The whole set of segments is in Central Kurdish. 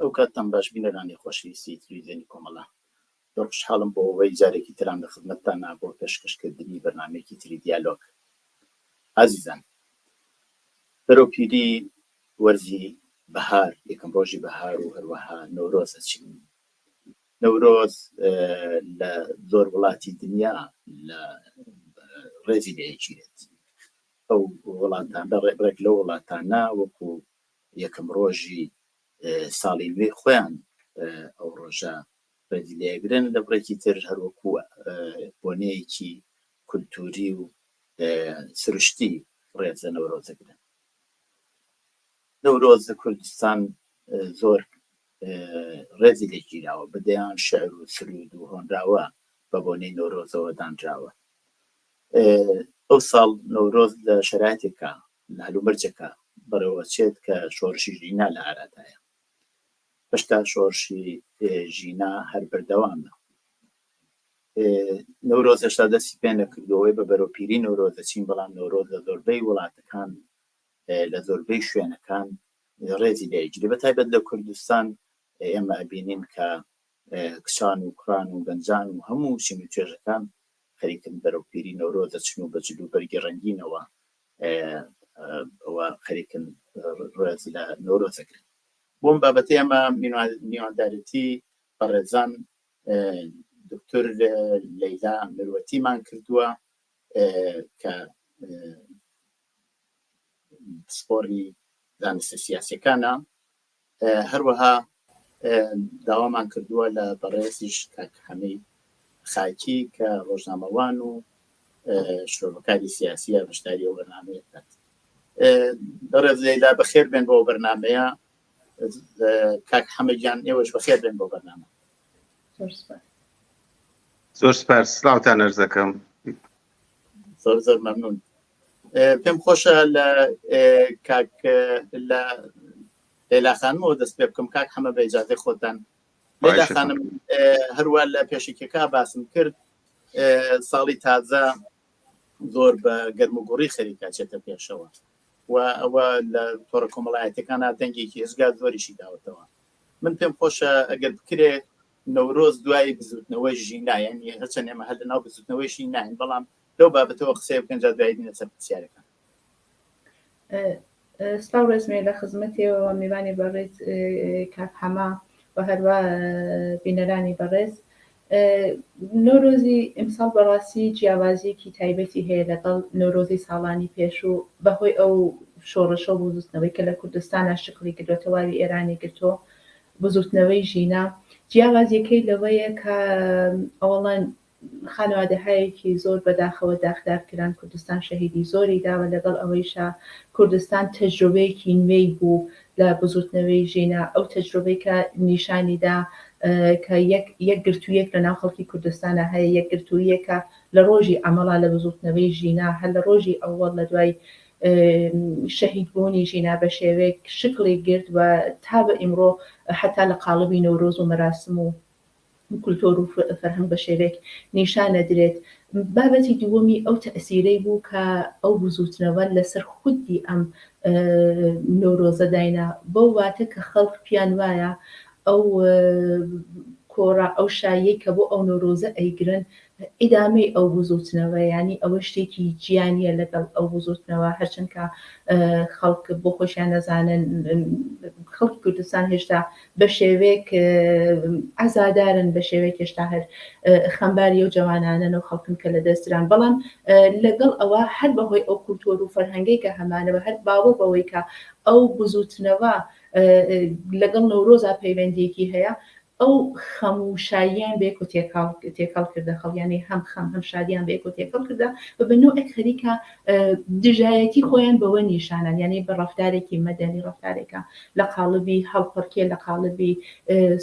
ئەو کاتتان باش بینەرانی خۆشەویستی تلویزیۆنی کۆمەڵە. زۆر خوشحاڵم بۆ ئەوەی جارێکی ترام لە خزمەتتانا بۆ پێشکەشکردنی بەرنامەیەکی تری دیالۆگ. ئازیزان بەرەو پیری وەرزی بەهار، یەکەم ڕۆژی بەهار و هەروەها نەورۆز ئەچین. نەورۆز لە زۆر وڵاتی دنیا لە ڕێزی لێ ئەگیرێت. ئەو وڵاتانە ڕێک لەو وڵاتانە وەکو یەکەم ڕۆژی ساڵی نوێی خۆیان ئەو ڕۆژە ڕێزی لێگرن لە بڕێکی تر هەروەکو بۆنەیەکی کولتوری و سروشتی ڕێز لە نەورۆز دەگرن. نەورۆز لە کوردستان زۆر ڕێزی لێگیراوە، بە دەیان شعر و سرود و هۆنراوە بە بۆنەی نەورۆزەوە دانراوە. ئەو ساڵ نەورۆز لە شەرایتێکا لە هەلومەرجێکا بەڕێوەچێت کە شۆڕشی ژینا لە ئارادایە. هێشتا شۆڕشی ژینا هەر بەردەوامە. نەورۆز هێشتا دەستی پێ نەکردووە، بە بەرەو پیری نەورۆز دەچین، بەڵام نەورۆز لە زۆربەی وڵاتەکان لە زۆربەی شوێنەکان ڕێزی لێگیرێ، بە تایبەت لە کوردستان ئێمە ئەبینین کە کچان و کوڕان و گەنجان و هەموو چین و توێژەکان خەریکن بەرەو پیری نەورۆز دەچن و بە جل و بەرگی ڕەنگینەوە ئەوە خەریکن ڕێز لە نەورۆز دەگرن. بۆم بابەتی ئەمە میواندارێتی بەڕێزان دکتۆر لەیلا مروەتیمان کردووە کە پسپۆڕی زانستە سیاسیەکانە هەروەها داوامان کردووە لە بەڕێزیش کاک حەمەی خاکی کە ڕۆژنامەوان و شرۆڤەکاری سیاسیە بەشداری ئەو بەرنامەیە بکات. بەڕێز لەیلا بەخێر بێن بۆ بەرنامەیە. کاک حەمە گیان ئێوەش بەخێر بێن بۆ بەرنامە. زۆر سپاس سڵاوتان ئەرزەکەم. زۆر زۆر مەمنون. پێم خۆشە لە کاک لە لەیلا خانمەوە دەست پێ بکەم کاک حەمە بە ئیجازەی خۆتان لەیلا خانم هەروە لە پێشەکیەکە باسم کرد ساڵی تازە زۆر بە گەرم و گوڕی خەریکە چێتە پێشەوە و ئەوە لە تۆڕە کۆمەڵایەتەکانە دەنگێکی هێزگار زۆریشی داوەتەوە من پێم خۆشە ئەگەر بکرێ نەورۆز دوای بزوتنەوەی ژینا یعنی هەرچەند ئێمە هەر لەناو بزوتنەوەی ژیناین بەڵام لەو بابەتەوە قسەیە بکەن جا دوایی بینە سەر پرسیارەکان. سڵاو ڕێزمێ لە خزمەتێەوە میوانی بەڕێز کاک حەمە و هەروا بینەرانی بەڕێز نۆرۆزی ئیمساڵ بەڕاستی جیاوازیەکی تایبەتی هەیە لەگەڵ نۆرۆزی ساڵانی پێشوو بەهۆی ئەو شۆڕشە و بزوتنەوەی کە لە کوردستانا شکڵی گرتووە تەواوی ئێرانی گرتووە بزوتنەوەی ژینا جیاوازیەکەی لەوەیە کە ئەوەڵەن خانەوادەهایەکی زۆر بەداخەوە داخدار کران، کوردستان شەهیدی زۆری داوە، لەگەڵ ئەوەیشا کوردستان تەجرۆبەیەکی نوێی بوو لە بزووتنەوەی ژینا، ئەو تەجرۆبەی کە نیشانی دا کە یەک یەکگرتوویەک لە ناو خەڵکی کوردستانا هەیە، یەکگرتوویەکە لە ڕۆژی ئەمەڵا لە بزووتنەوەی ژینا هەر لە ڕۆژی ئەوەڵ لە دوای شەهید بوونی ژینا بە شێوەیەک شکڵی گرت و تا بە ئیمڕۆ حەتا لە قاڵبی نەورۆز و مەراسم و کولتۆر و فەرهەنگ بە شێوەیەک نیشان ئەدرێت. بابەتی دووەمی ئەو تەئسیرەی بوو کە ئەو بزووتنەوە لەسەر خودی ئەم نەورۆزە داینا، بەو واتە کە خەڵک پیان وایە ئەو کۆڕە، ئەو شاییەی کە بۆ ئەو نەورۆزە ئەیگرن ئیدامەی ئەو بزووتنەوەیە، یانی ئەوە شتێکی جیا نییە لەگەڵ ئەو بزووتنەوە، هەرچەند کە خەڵک بۆ خۆشیان نەزانن خەڵکی کوردستان هێشتا بە شێوەیەک عەزادارن، بە شێوەیەک هێشتا هەر خەمباری ئەو جەوانانەن و خەڵکن کە لەدەست دران، بەڵام لەگەڵ ئەوە هەر بەهۆی ئەو کولتۆر و فەرهەنگەی کە هەمانەوە هەر باوەڕ بەوەی کە ئەو بزووتنەوە لەگەڵ نەورۆزا پەیوەندییەکی هەیە، ئەو خەم و شاییان بەیەکەوە تێکەڵ تێکەڵ کردە خەڵ یانی هەم خەم هەم شادیان بەیەکەوە تێکەڵ کردە و بە نەوعێک خەریکە دژایەتی خۆیان بەوە نیشانان یانی بە ڕەفتارێکی مەدەنی ڕەفتارێکە لە قاڵبی هەڵپەڕکێ لە قاڵبی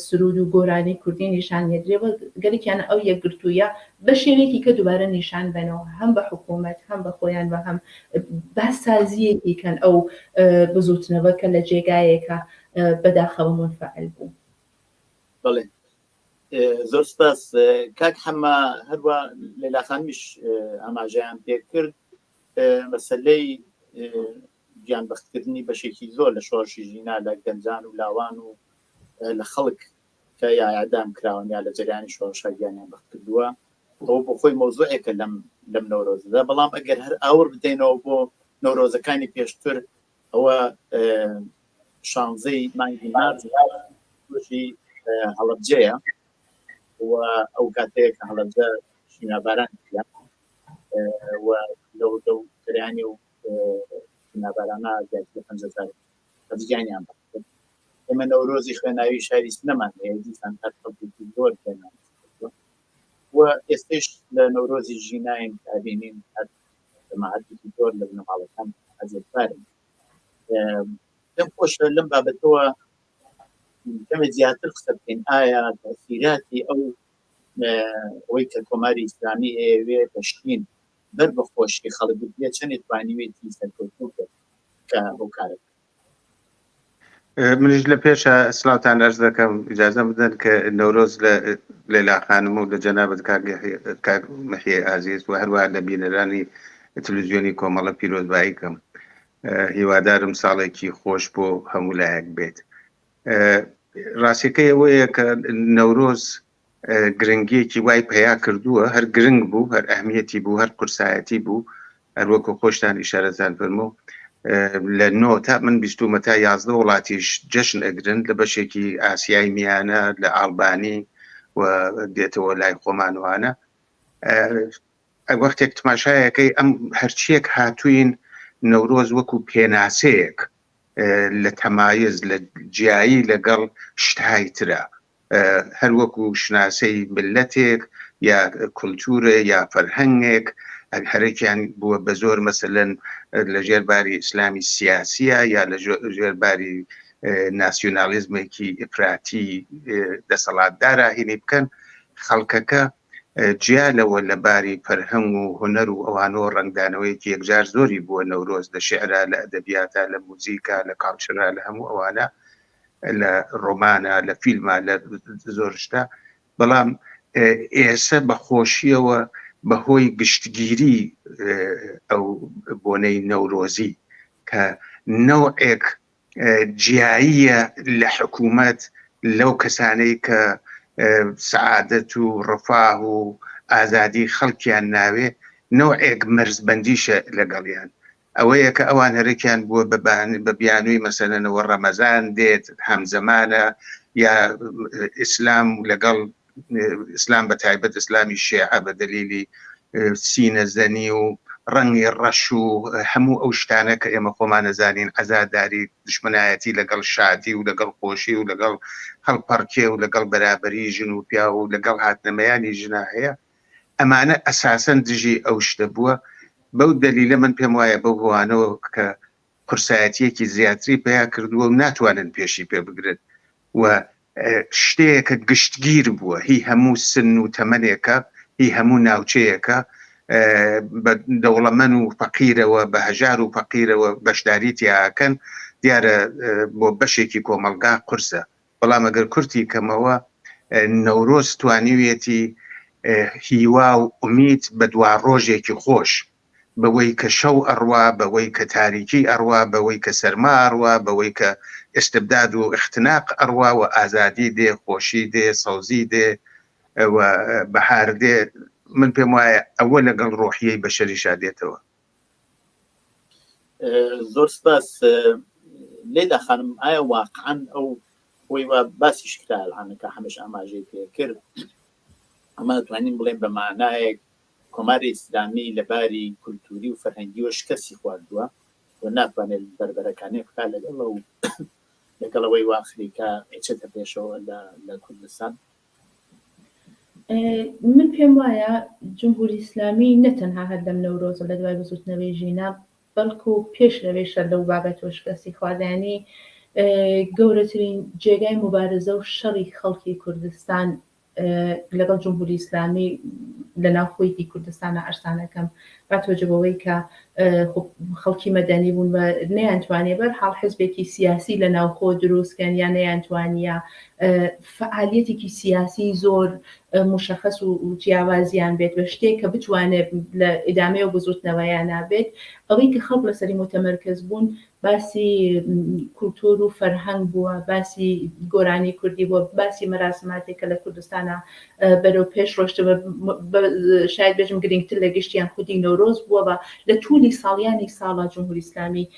سرود و گۆرانی کوردی نیشان نێدرێ و گەلێکیان ئەو یەکگرتوویە بە شێوەیەکی کە دووبارە نیشان بەنەوە هەم بە حکوومەت هەم بە خۆیان و هەم باسازییەکی کەن ئەو بزووتنەوە کە لە جێگایەکە بەداخەوە مونفەعل بوو. بەڵێ زۆر سپاس کاک حەمە هەروە لەیلا خانمیش ئاماژەیان پێکرد مەسلەی گیان بەختکردنی بەشێکی زۆر لە شۆڕشی ژینا لە گەنجان و لاوان و لە خەڵک کە یا ئیعدام کراون یا لە جەریانی شۆڕشا گیانیان بەخت کردووە، ئەوە بۆ خۆی مەوزوعێکە لەم لەم نەورۆزەدا، بەڵام ئەگەر هەر ئاوڕ بدەینەوە بۆ نەورۆزەکانی پێشتر ئەوە شانزەی مانگی مارس ڕۆژی هەڵەبجەیە و ئەو کاتەیە کە هەڵەبجە شیناباران کرا و لەو لەو جەریانی و شینابارانە زیاتر لە 5000 کەس گیانیان بەخت کرد. ئێمە نەورۆزی خوێناوی شاری سنەمان هەیە، دیسان هەر خەڵکێکی زۆر گیانیان بەخت کردووە و ئێستەیش لە نەورۆزی ژیناین کە ئەبینین هەر جەماعەتێکی زۆر لە بنەماڵەکان ئەزیەتبارن. پێم خۆشە لەم بابەتەوە کەمێک زیاتر قسە بکەین، ئایا تەئسیراتی ئەو ئەوەی کە کۆماری ئیسلامی ئەیەوێ بە شین بەر بە خۆشی خەڵک بگرێ چەندێ توانیوێتی سەرکەوتوو بێت کە هۆکارە بێت؟ منیش لە پێشە سلااوان ئەرز دەکەم ئجازە بدەن کە نەورۆز لە لەیلا خانم و لە جەنابەت کاک مەحیە ئازیز و هەروە لە بینەرانی تلویزیۆنی کۆمەڵە پیرۆزبایی کەم هیوادارم ساڵێکی خۆش بۆ هەموو لایەک بێت ڕاستەکەی ئەوەیە کە نەورۆز گرنگیەکی وای پەیا کردووە هەر گرنگ بوو هەر ئەهمیەتی بوو هەر قورسایەتی بوو هەروەکو خۆشتان ئیشارەتان فەرموو لە نۆ تا من بیستومە تا 11 وڵاتیش جەشن ئەگرن لە بەشێکی ئاسیای میانە لە ئالبانی و دێتەوە لای خۆمانوانە وەختێک تماشایەکەی ئەم هەرچیەک هاتوین نەورۆز وەکو پێناسەیەک لە تەمایز لە جیایی لەگەڵ شتهای ترە هەر وەکو شناسەی ملەتێک یا کولتورێ یا فەرهەنگێک هەرێکیان بووە بە زۆر مەسەلەن لە ژێر باری ئیسلامی سیاسیە یا لە ژێر باری ناسیۆنالیزمێکی ئیفراتی دەسەڵاتدارا هینی بکەن خەڵکەکە جیا لەوە لە باری فەرهەنگ و هونەر و ئەوانەوە ڕەنگدانەوەیەکی یەکجار زۆری بووە نەورۆز لە شیعرا لە ئەدەبیاتا لە موزیکا لە culture ا لە هەموو ئەوانە لە ڕۆمانە لە فیلمە لە زۆر شتە بەڵام ئێسە بە خۆشیەوە بەهۆی گشتگیری ئەو بۆنەی نەورۆزی کە نەوعێک جیاییە لە حکوومەت لەو کەسانەی کە سەعادەت و ڕفاه و ئازادی خەڵکیان ناوێ نەوعێک مەرزبەندیشە لەگەڵیان ئەوەیە کە ئەوان هەرێکیان بووە بە بیانووی مەسەلەنەوە ڕەمەزان دێت هەمزەمانە یا ئیسلام لەگەڵ ئیسلام بە تایبەت ئیسلامی شێعە بە دەلیلی سینە زەنی و ڕەنگی ڕەش و هەموو ئەو شتانە کە ئێمە خۆمان نەزانین عەزاداری دشمنایەتی لەگەڵ شادی و لەگەڵ خۆشی و لەگەڵ هەڵپەڕکێ و لەگەڵ بەرابەری ژن و پیاو و لەگەڵ هاتنەمەیانی ژنا هەیە ئەمانە ئەساسەن دژی ئەو شتە بووە بەو دەلیلە من پێم وایە بەو هۆانەوە کە قورسایەتیەکی زیاتری پیا کردووە و ناتوانن پێشی پێ بگرن و شتەیەکە گشتگیر بووە هی هەموو سن و تەمەنێکە هی هەموو ناوچەیەکە بە دەوڵەمەن و فەقیرەوە بە هەژار و فەقیرەوە بەشداری تیاکەن دیارە بۆ بەشێکی کۆمەڵگا قورسە بەڵام ئەگەر کورتی کەمەوە نەورۆز توانیویەتی هیوا و ئومید بە دواڕۆژێکی خۆش بەوەی کە شەو ئەڕوا، بەوەی کە تاریکی ئەڕوا، بەوەی کە سەرما ئەڕوا، بەوەی کە ئیستبداد و ئیختناق ئەڕوا و ئازادی دێ، خۆشی دێ، سەوزی دێ و بەهار دێ، من پێم وایە ئەوە لەگەڵ ڕۆحیەی بەشەریشا دێتەوە. زۆر سپاس لەیلا خانم، ئایا واقعەن ئەو خۆی وا باسیش کرا الان کە حەمەش ئاماژەی پێ کرد، ئەمە ئەتوانین بڵێین بە مانایەک کۆماری ئیسلامی لە باری کولتووری و فەرهەنگیوە شکەستی خواردووە و ناتوانێت بەربەرەکانێ بکات لەگەڵ ئەو لەگەڵ ئەوەی وا خەریکە ئەچێتە پێشەوە لە لە کوردستان؟ من پێم وایە جمهوری ئیسلامی نە تەنها هەر لەم نەورۆزە لە دوای بزووتنەوەی ژینا بەڵکو پێش لەوەیش هەر لەو بابەتەوە شکستی خوارد یانی گەورەترین جێگای موبارزە و شەڕی خەڵکی کوردستان لەگەڵ جمهوری ئیسلامی لە ناو خۆیتی کوردستانە عەرزانەکەم با تۆجە بەوەی کە خەڵکی مەدەنی بوون و نەیانتوانیە بەر حاڵ حزبێکی سیاسی لە ناوخۆ دروستکەن یا نەیانتوانیە فعالیەتێکی سیاسی زۆر مشخص و جیاوازیان بێت بە شتێک کە بتوانێت لە ئیدامەیە و بزوتنەوەیانە بێت ئەوەی کە خەڵک لەسەری متەمەرکز بوون. باسی کولتوور و فەرهەنگ بووە، باسی گۆرانی کوردی بووە، باسی مەراسماتێک کە لە کوردستانا بەرەو پێش ڕۆشتووە، شاید بێژم گرینگتر لە گشتیان خودی نەورۆز بووە و لە توولی ساڵیانی ساڵە جمهوری ئیسلامی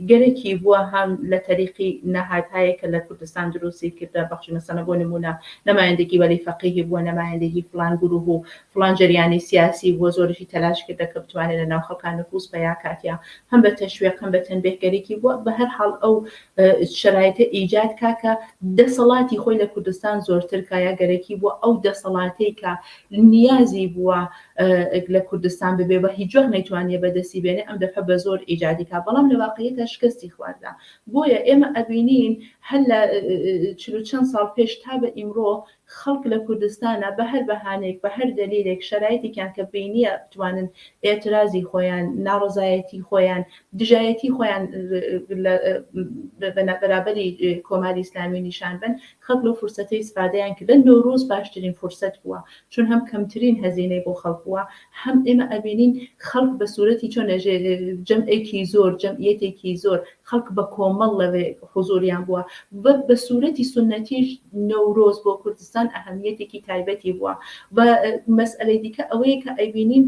گەرەکی بووە هەم لە تەریقی نەهادهایەک کە لە کوردستان دروستی کردە بەخشی مەسەلەن بۆ نموونە نەمایندەگی وەلی فەقیهی بووە نەمایندەگی فڵان گروه و فڵان جەریانی سیاسی بووە زۆریشی تەلاش کردە کە بتوانێت لە ناو خەڵکا نفوز پەیا کات یا هەم بە تەشویق هەم بە تەنبێه گەرەکی بووە بە هەر حاڵ ئەو شەرایتە ئیجاد کا کە دەسەڵاتی خۆی لە کوردستان زۆرتر کا یا گەرەکی بووە ئەو دەسەڵاتەی کە نیازی بووە لە کوردستان ببێ و هیچ وەخت نەیتوانیە بەدەستی بێنێ ئەم دەفعە بە زۆر ئیجادی کا بەڵام لە واقعیەتا شکستی خواردا بۆیە ئێمە ئەبینین هەر لە چل و چەند ساڵ پێش تا بە ئیمڕۆ خەڵک لە کوردستانا بە هەر بەهانەیەک بە هەر دەلیلێک شەرایتێکیان کە بینیە بتوانن ئێترازی خۆیان ناڕەزایەتی خۆیان دژایەتی خۆیان لە بەرابەری کۆماری ئیسلامی نیشان بەن خەڵک لەو فرسەتە ئیسفادەیان کردە نەورۆز باشترین فرسەت بووە چون هەم کەمترین هەزینەی بۆ خەڵک بووە هەم ئێمە ئەبینین خەڵک بە سوورەتی چۆن ئێژێ جەمعێکی زۆر جەمعیەتێکی زۆر خەڵک بە کۆمەڵ لەوێ حوزوریان بووە و بە سوورەتی سوننەتیش نەورۆز بۆ کوردستان ئەهەمیەتێکی تایبەتی بووە و مەسئەلەی دیکە ئەوەیە کە ئەیبینین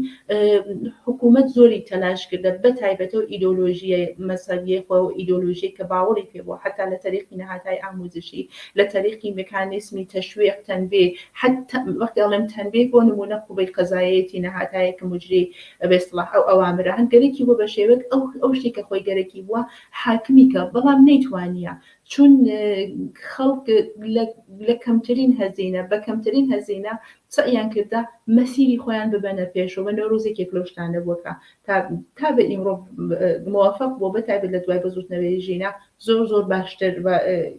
حکوومەت زۆری تەلاش کردە بە تایبەتە و ئیدۆلۆژییە مەزهەبیەی خۆی و ئیدۆلۆژیەی کە باوەڕی پێ بووە حەتا لە تەریقی نەهادهای ئامووزشی لە تەریقی مکانیسمی تەشویق تەنبیه حەتا وەختی ئەڵێم تەنبیه بۆ نموونە قوبەی قەزایەیەتی نەهاتایە کە موجری بە ئیستڵاح ئەو ئەوامرە هەن گەرەکی بووە بە شێوەک ئەو ئەو شتەی کە خۆی گەرەکی بووە حاکمی کە بەڵام نەیتوانیە چون خەڵک لە لە کەمترین هەزینە بە کەمترین هەزینە سەعیان کردە مەسیری خۆیان ببەنە پێشەوە نەورۆز یەکێک لەو شتانە بووە کە تا تا بە ئیمڕۆ مۆفەق بووە بە تایبەت لە دوای بزووتنەوەی ژینا زۆر زۆر باشتر و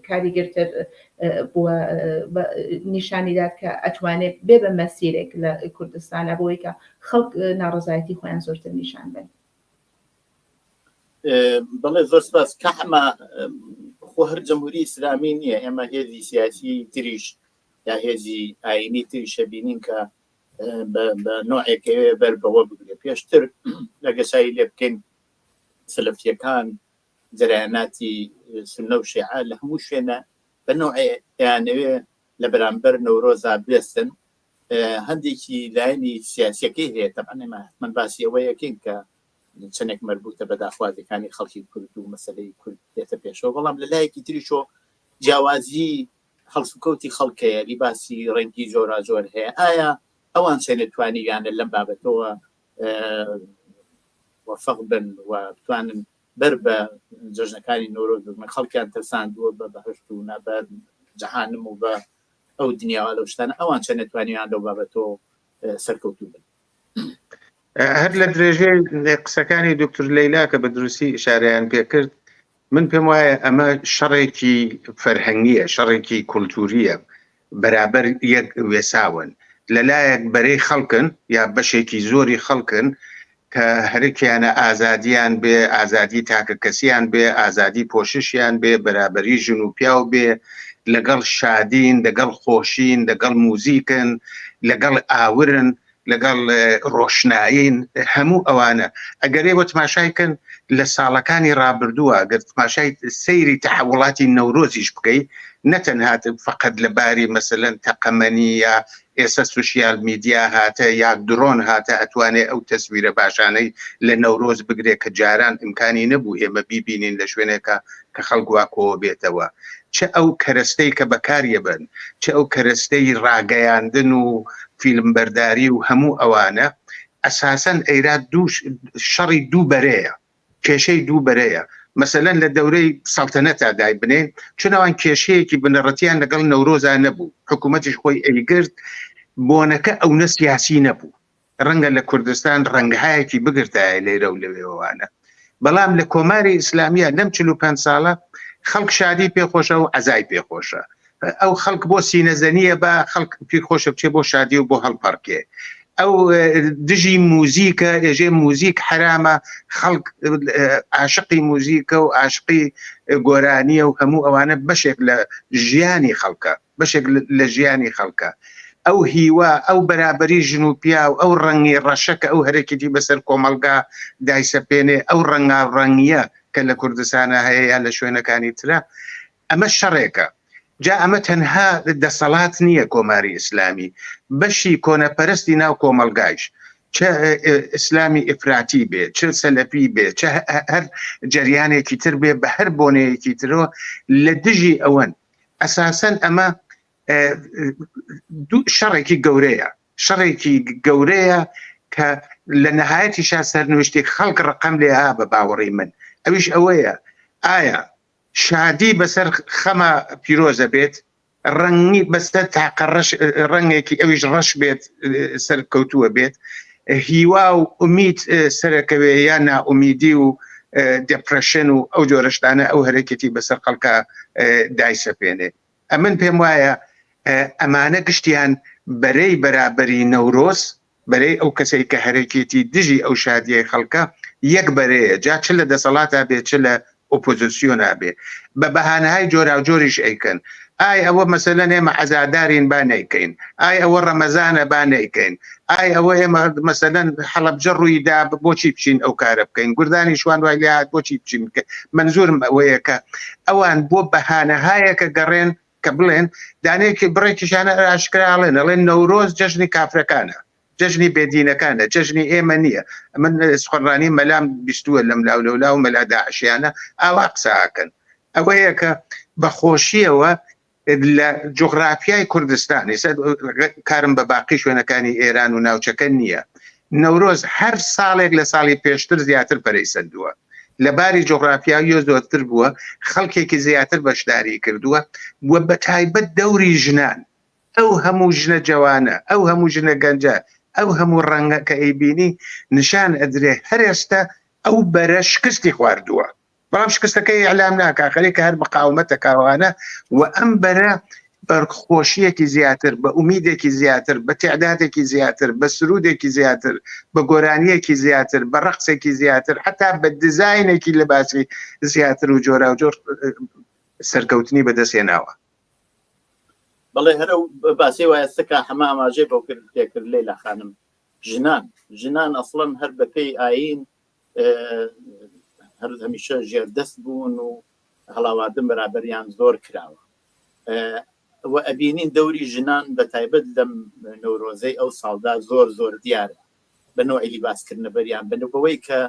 کاریگەرتر بووە نیشانی دات کە ئەتوانێت بێ بە مەسیرێک لە کوردستانە بۆی کە خەڵک ناڕەزایەتی خۆیان زۆرتر نیشان بن. بەڵێ زۆر سپاس کە حەمە خۆ هەر جمهوری ئیسلامی نییە ئێمە هێزی سیاسی تریش یا هێزی ئاینی تریشە بینین کە بە نوعێکەوێ بەر بەوە بگرێت پێشتر لەگە چاوی لێ بکەین سەلەفیەکان جەرەیاناتی سوننە و شیعە لە هەموو شوێنە بە نەوعێ ئەیانەوێ لە بەرامبەر نەورۆزا بوێستن هەندێکی لایەنی سیاسیەکەی هەیە تەبعەن ئێمە حتمەن باسی ئەوە یەکەین کە چەندێک مەربوتە بە داخوازیەکانی خەڵکی کورد و مەسەلەی کورد دێتە پێشەوە بەڵام لە لایەکی تریشۆ جیاوازی هەڵسوکەوتی خەڵکەیە لیباسی ڕەنگی جۆراجۆر هەیە ئایا ئەوان چەندێ توانیویانە لەم بابەتەوە وەفەق بن و بتوانن بەر بە جەژنەکانی نەورۆز بگرن خەڵکیان ترساندووە بە بەهشت و نا بە جەهانم و بە ئەو دنیاوە لەو شتانە ئەوان چەندێ توانیویان لەو بابەتەوە سەرکەوتوو بن؟ هەر لە درێژەی قسەکانی دکتور لەیلا کە بە دروستی ئیشارەیان پێکرد من پێم وایە ئەمە شەڕێکی فەرهەنگیە شەڕێکی کولتوریە بەرابەر یەک وێساون لەلایەک بەرەی خەڵکن یا بەشێکی زۆری خەڵکن کە هەرکیانە ئازادیان بێ ئازادی تاکە کەسیان بێ ئازادی پۆششیان بێ بەرابەری ژن و پیاو بێ لەگەڵ شادین لەگەڵ خۆشین لەگەڵ موزیکن لەگەڵ ئاورن لەگەڵ ڕۆشنایین هەموو ئەوانە ئەگەر ئێوە تماشای کەن لە ساڵەکانی ڕابردووە گەر تماشای سەیری تەحوڵاتی نەورۆزیش بکەی نەتەنها فقط لە باری مەسەلەن تەقەمەنی یا ئێستا سوسیال میدیا هاتە یا درۆن هاتە ئەتوانێ ئەو تەسویرە باشانەی لە نەورۆز بگرێ کە جاران ئیمکانی نەبوو ئێمە بیبینین لە شوێنێکە کە خەڵک وا کۆوە بێتەوە چ ئەو کەرەستەی کە بەکاریەبەن چ ئەو کەرەستەی ڕاگەیاندن و فیلمبەرداری و هەموو ئەوانە ئەساسەن ئەیرا دوو شەڕی دوو بەرەیە کێشەی دوو بەرەیە مەسەلەن لە دەورەی سەڵتەنەتا دایبنێن چون ئەوان کێشەیەکی بنەڕەتیان لەگەڵ نەورۆزا نەبوو حکوومەتیش خۆی ئەیگرت بۆنەکە ئەونە سیاسی نەبوو ڕەنگە لە کوردستان ڕەنگهایەکی بگرتایە لێرە و لەوێوانە بەڵام لە کۆماری ئیسلامیە لەم 45 ساڵە خەڵک شادی پێخۆشە و عەزای پێخۆشە ئەو خەڵک بۆ سینەزەنیە بە خەڵک پێ خۆشە بچێ بۆ شادی و بۆ هەڵپەڕکێ ئەو دژی موزیکە ئێژێ موزیک حرامە خەڵک عاشقی موزیکە و عاشقی گۆرانیە و هەموو ئەوانە بەشێک لە ژیانی خەڵکە بەشێک لە ژیانی خەڵکە ئەو هیوا ئەو بەرابەری ژن و پیاو ئەو ڕەنگی ڕەشە کە ئەو هەرەکیی بەسەر کۆمەڵگا دایسەپێنێ ئەو ڕەنگاوڕەنگیە. کە لە کوردستانە هەیە یا لە شوێنەکانی ترە ئەمە شەڕێکە جا ئەمە تەنها دەسەڵات نییە کۆماری ئیسلامی بەشی کۆنەپەرستی ناو کۆمەڵگایش چ ئیسلامی ئیفراتی بێ چ سەلەفی بێ چ هەر جەریانێکی تر بێ بە هەر بۆنەیەکی ترەوە لە دژی ئەوەن ئەساسەن ئەمە شەڕێکی گەورەیە شەڕێکی گەورەیە کە لە نەهایەتیشا سەرنوشتی خەڵک ڕقم لێ ها بە باوەڕی من ئەویش ئەوەیە ئایا شادی بەسەر خەمە پیرۆزە بێت ڕەنگی بەسەر تاقە ڕەش ڕەنگێکی ئەویش ڕەش بێت سەرکەوتووە بێت هیوا و ئومید سەرەکەوێ یا نائومیدی و depression و ئەو جۆرەشتانە ئەو هەرەکێتی بەسەر خەڵکە دایسەپێنێ ئەمن پێم وایە ئەمانە گشتیان بەرەی بەرابەری نەورۆز بەرەی ئەو کەسەی کە هەرەکێتی دژی ئەو شادیەی خەڵکە یەک بەرەیە جا چ لە دەسەڵاتا بێ چ لە ئۆپۆزسیۆنا بێ بە بەهانەهای جۆراوجۆریش ئەیکەن ئای ئەوە مەسەلەن ئێمە عەزادارین با نەیکەین ئای ئەوە ڕەمەزانە با نەیکەین ئای ئەوە ئێمە مەسەلەن حەڵەبجە ڕووی دا بۆچی بچین ئەو کارە بکەین گوردانی شوان وای لێهات بۆچی بچین بکەین مەنزورم ئەوەیە کە ئەوان بۆ بەهانەهایەکە گەڕێن کە بڵێن دانەیەکی بڕێکیشانە ئاشکرا ئەڵێن ئەڵێن نەورۆز جەژنی کافرەکانە جەژنی بێدینەکانە جەژنی ئێمە نییە من سخنرانی مەلام بیستووە لەم لاو لەولا و مەلا داعشیانە ئاوا قسە ئەکەن ئەوەیە کە بە خۆشیەوە لە جوغرافیای کوردستان ئێستا کارم بە باقی شوێنەکانی ئێران و ناوچەکە نییە نەورۆز هەر ساڵێک لە ساڵی پێشتر زیاتر پەرەی سەندووە لە باری جوغرافیاییە زۆرتر بووە خەڵکێکی زیاتر بەشداری کردووە و بە تایبەت دەوری ژنان ئەو هەموو ژنە جەوانە ئەو هەموو ژنە گەنجە ئەو هەموو ڕەنگە کە ئەیبینی نیشان ئەدرێ هەر ئێستا ئەو بەرە شکستی خواردووە بەڵام شکستەکەی ئیعلام ناکا خەریکە هەر مقاومەتە کاوانە و ئەم بەرە بە خۆشیەکی زیاتر بە ئومیدێکی زیاتر بە تعدادێکی زیاتر بە سرودێکی زیاتر بە گۆرانیەکی زیاتر بە ڕقسێکی زیاتر حتا بە دیزاینێکی لەباسی زیاتر و جۆراوجۆر سەرکەوتنی بەدەستهێناوە. بەڵێ هەر ئەو باسی وایە سکا حەمە ئاماژەی بۆ کرد پێکرد لەیلا خانم ژنان ژنان ئەسڵەن هەر بەپێی ئایین هەر هەمیشە ژێردەست بوون و هەڵاواردن بەرابەریان زۆر کراوە و ئەبینین دەوری ژنان بە تایبەت لەم نەورۆزەی ئەو ساڵدا زۆر زۆر دیارە بە نەوعی لیباسکردنەبەریان بە بەوەی کە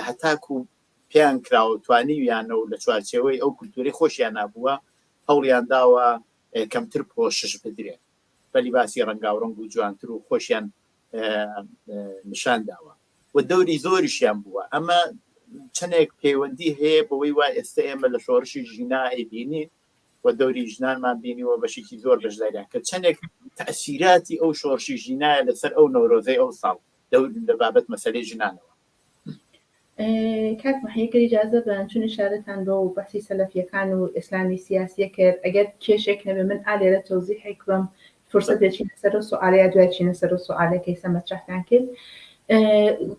هەتاکو پێیان کراوە توانیویانە و لە چوارچێوەی ئەو کولتوری خۆشیان بووە هەوڵیان داوە کەمتر پۆشش بدرێن بە لیباسی ڕەنگاوڕەنگ و جوانتر و خۆشیان نیشان داوە و دەوری زۆریشیان بووە ئەمە چەندێک پەیوەندی هەیە بەوەی وا ئێستا ئێمە لە شۆڕشی ژینا ئەیبینین و دەوری ژنانمان بینیوە بەشێکی زۆر بەشداریان کە چەندێک تەسیراتی ئەو شۆڕشی ژینایە لەسەر ئەو نەورۆزەی ئەو ساڵ دەور لە بابەت مەسەلەی ژنانەوە. کاک مەحی گەر ئیجازە بەن چون ئیشارەتان بەو بەحسی سەلەفیەکان و ئیسلامی سیاسیە کرد ئەگەر کێشێک نەبێ من ئا لێرە تەوزیحێک بەم فرسەت بێ چینە سەر ئەو سوئالە یا دوای چینە سەر ئەو سوئالە کە ئیستا مەترەحتان کرد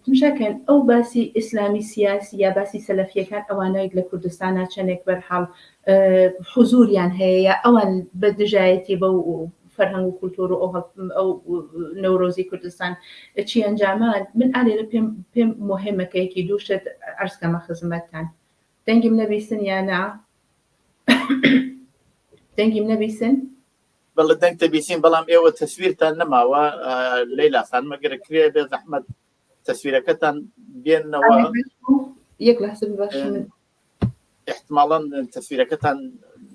تمشاکەن ئەو باسی ئیسلامی سیاسی یا باسی سەلەفیەکان ئەوانەی لە کوردستانا چەندێک بەرحاڵ حزوریان هەیە یا ئەوان بە دژایەتی بەو فەرهەنگ و کولتۆر و ئەو نەورۆزی کوردستان چی ئەنجامان من ئالێرە پێم پێم مهمە کە یەکی دوو شت عەرز کەمە خزمەتتان دەنگیم نەبیسن یا نا دەنگیم نەبیسن بەڵێ دەنگ تەبیسین بەڵام ئێوە تەسویرتان نەماوە لەیلا خان مەگەر کرێ بێ زەحمەت تەسویرەکەتان بێنەوە یەک لەحزە ببەخشن من احتماڵەن تەسویرەکەتان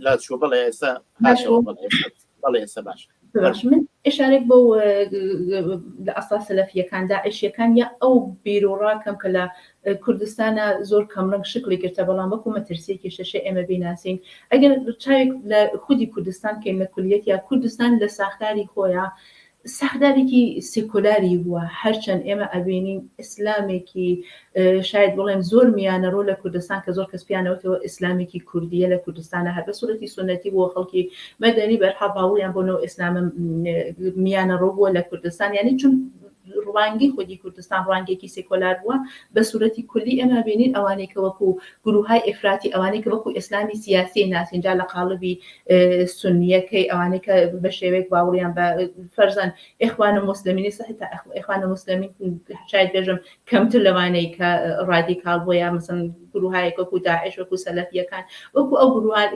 لا چووە بەڵێ ئێستا بەڵێ ئێستا باش باش من ئشارێک بۆ لە ئەسا سەلەفیەکان داعشیەکان یا ئەو بیرۆڕاکەم کە لە کوردستانە زۆر کەم ڕەنگ شکلی گرتە بەڵام وەکو مەترسیەکی شەشە ئێمە بیناسین ئەگەر چاوێک لە خودی کوردستان کەین لە کولیەت یا کوردستان لە ساختاری خۆیان ساختارێکی سیکۆلاری بووە، هەرچەند ئێمە ئەبینین ئیسلامێکی شاید بڵێم زۆر میانەڕۆ لە کوردستان کە زۆر کەس پێیان ئەوتەوە ئیسلامێکی کوردیە لە کوردستانە هەر بە سوورەتی سوننەتی بووە خەڵکی مەدەنی بەرحاڵ باوەڕیان بۆ نەو ئیسلامە میانەڕۆ بووە لە کوردستان یانی چون. ڕوانگەی خودی کوردستان ڕوانگەیەکی سێکۆلار بووە بە سوورەتی کولی ئێمە بینین ئەوانەی کە وەکو گروهای ئیفراتی ئەوانەی کە وەکو ئیسلامی سیاسی ناسین جا لە قاڵبی سونیەکەی ئەوانەی کە بە شێوەیەک باوەڕیان بە فەرزەن ئیخوان و موسلمینی سەحی تا ئیخوان و موسلمین شاید بێژم کەمتر لەوانەی کە ڕادیکاڵ بۆ یا مەسەن گروهایەک وەکو داعش وەکو سەلەفیەکان وەکو ئەو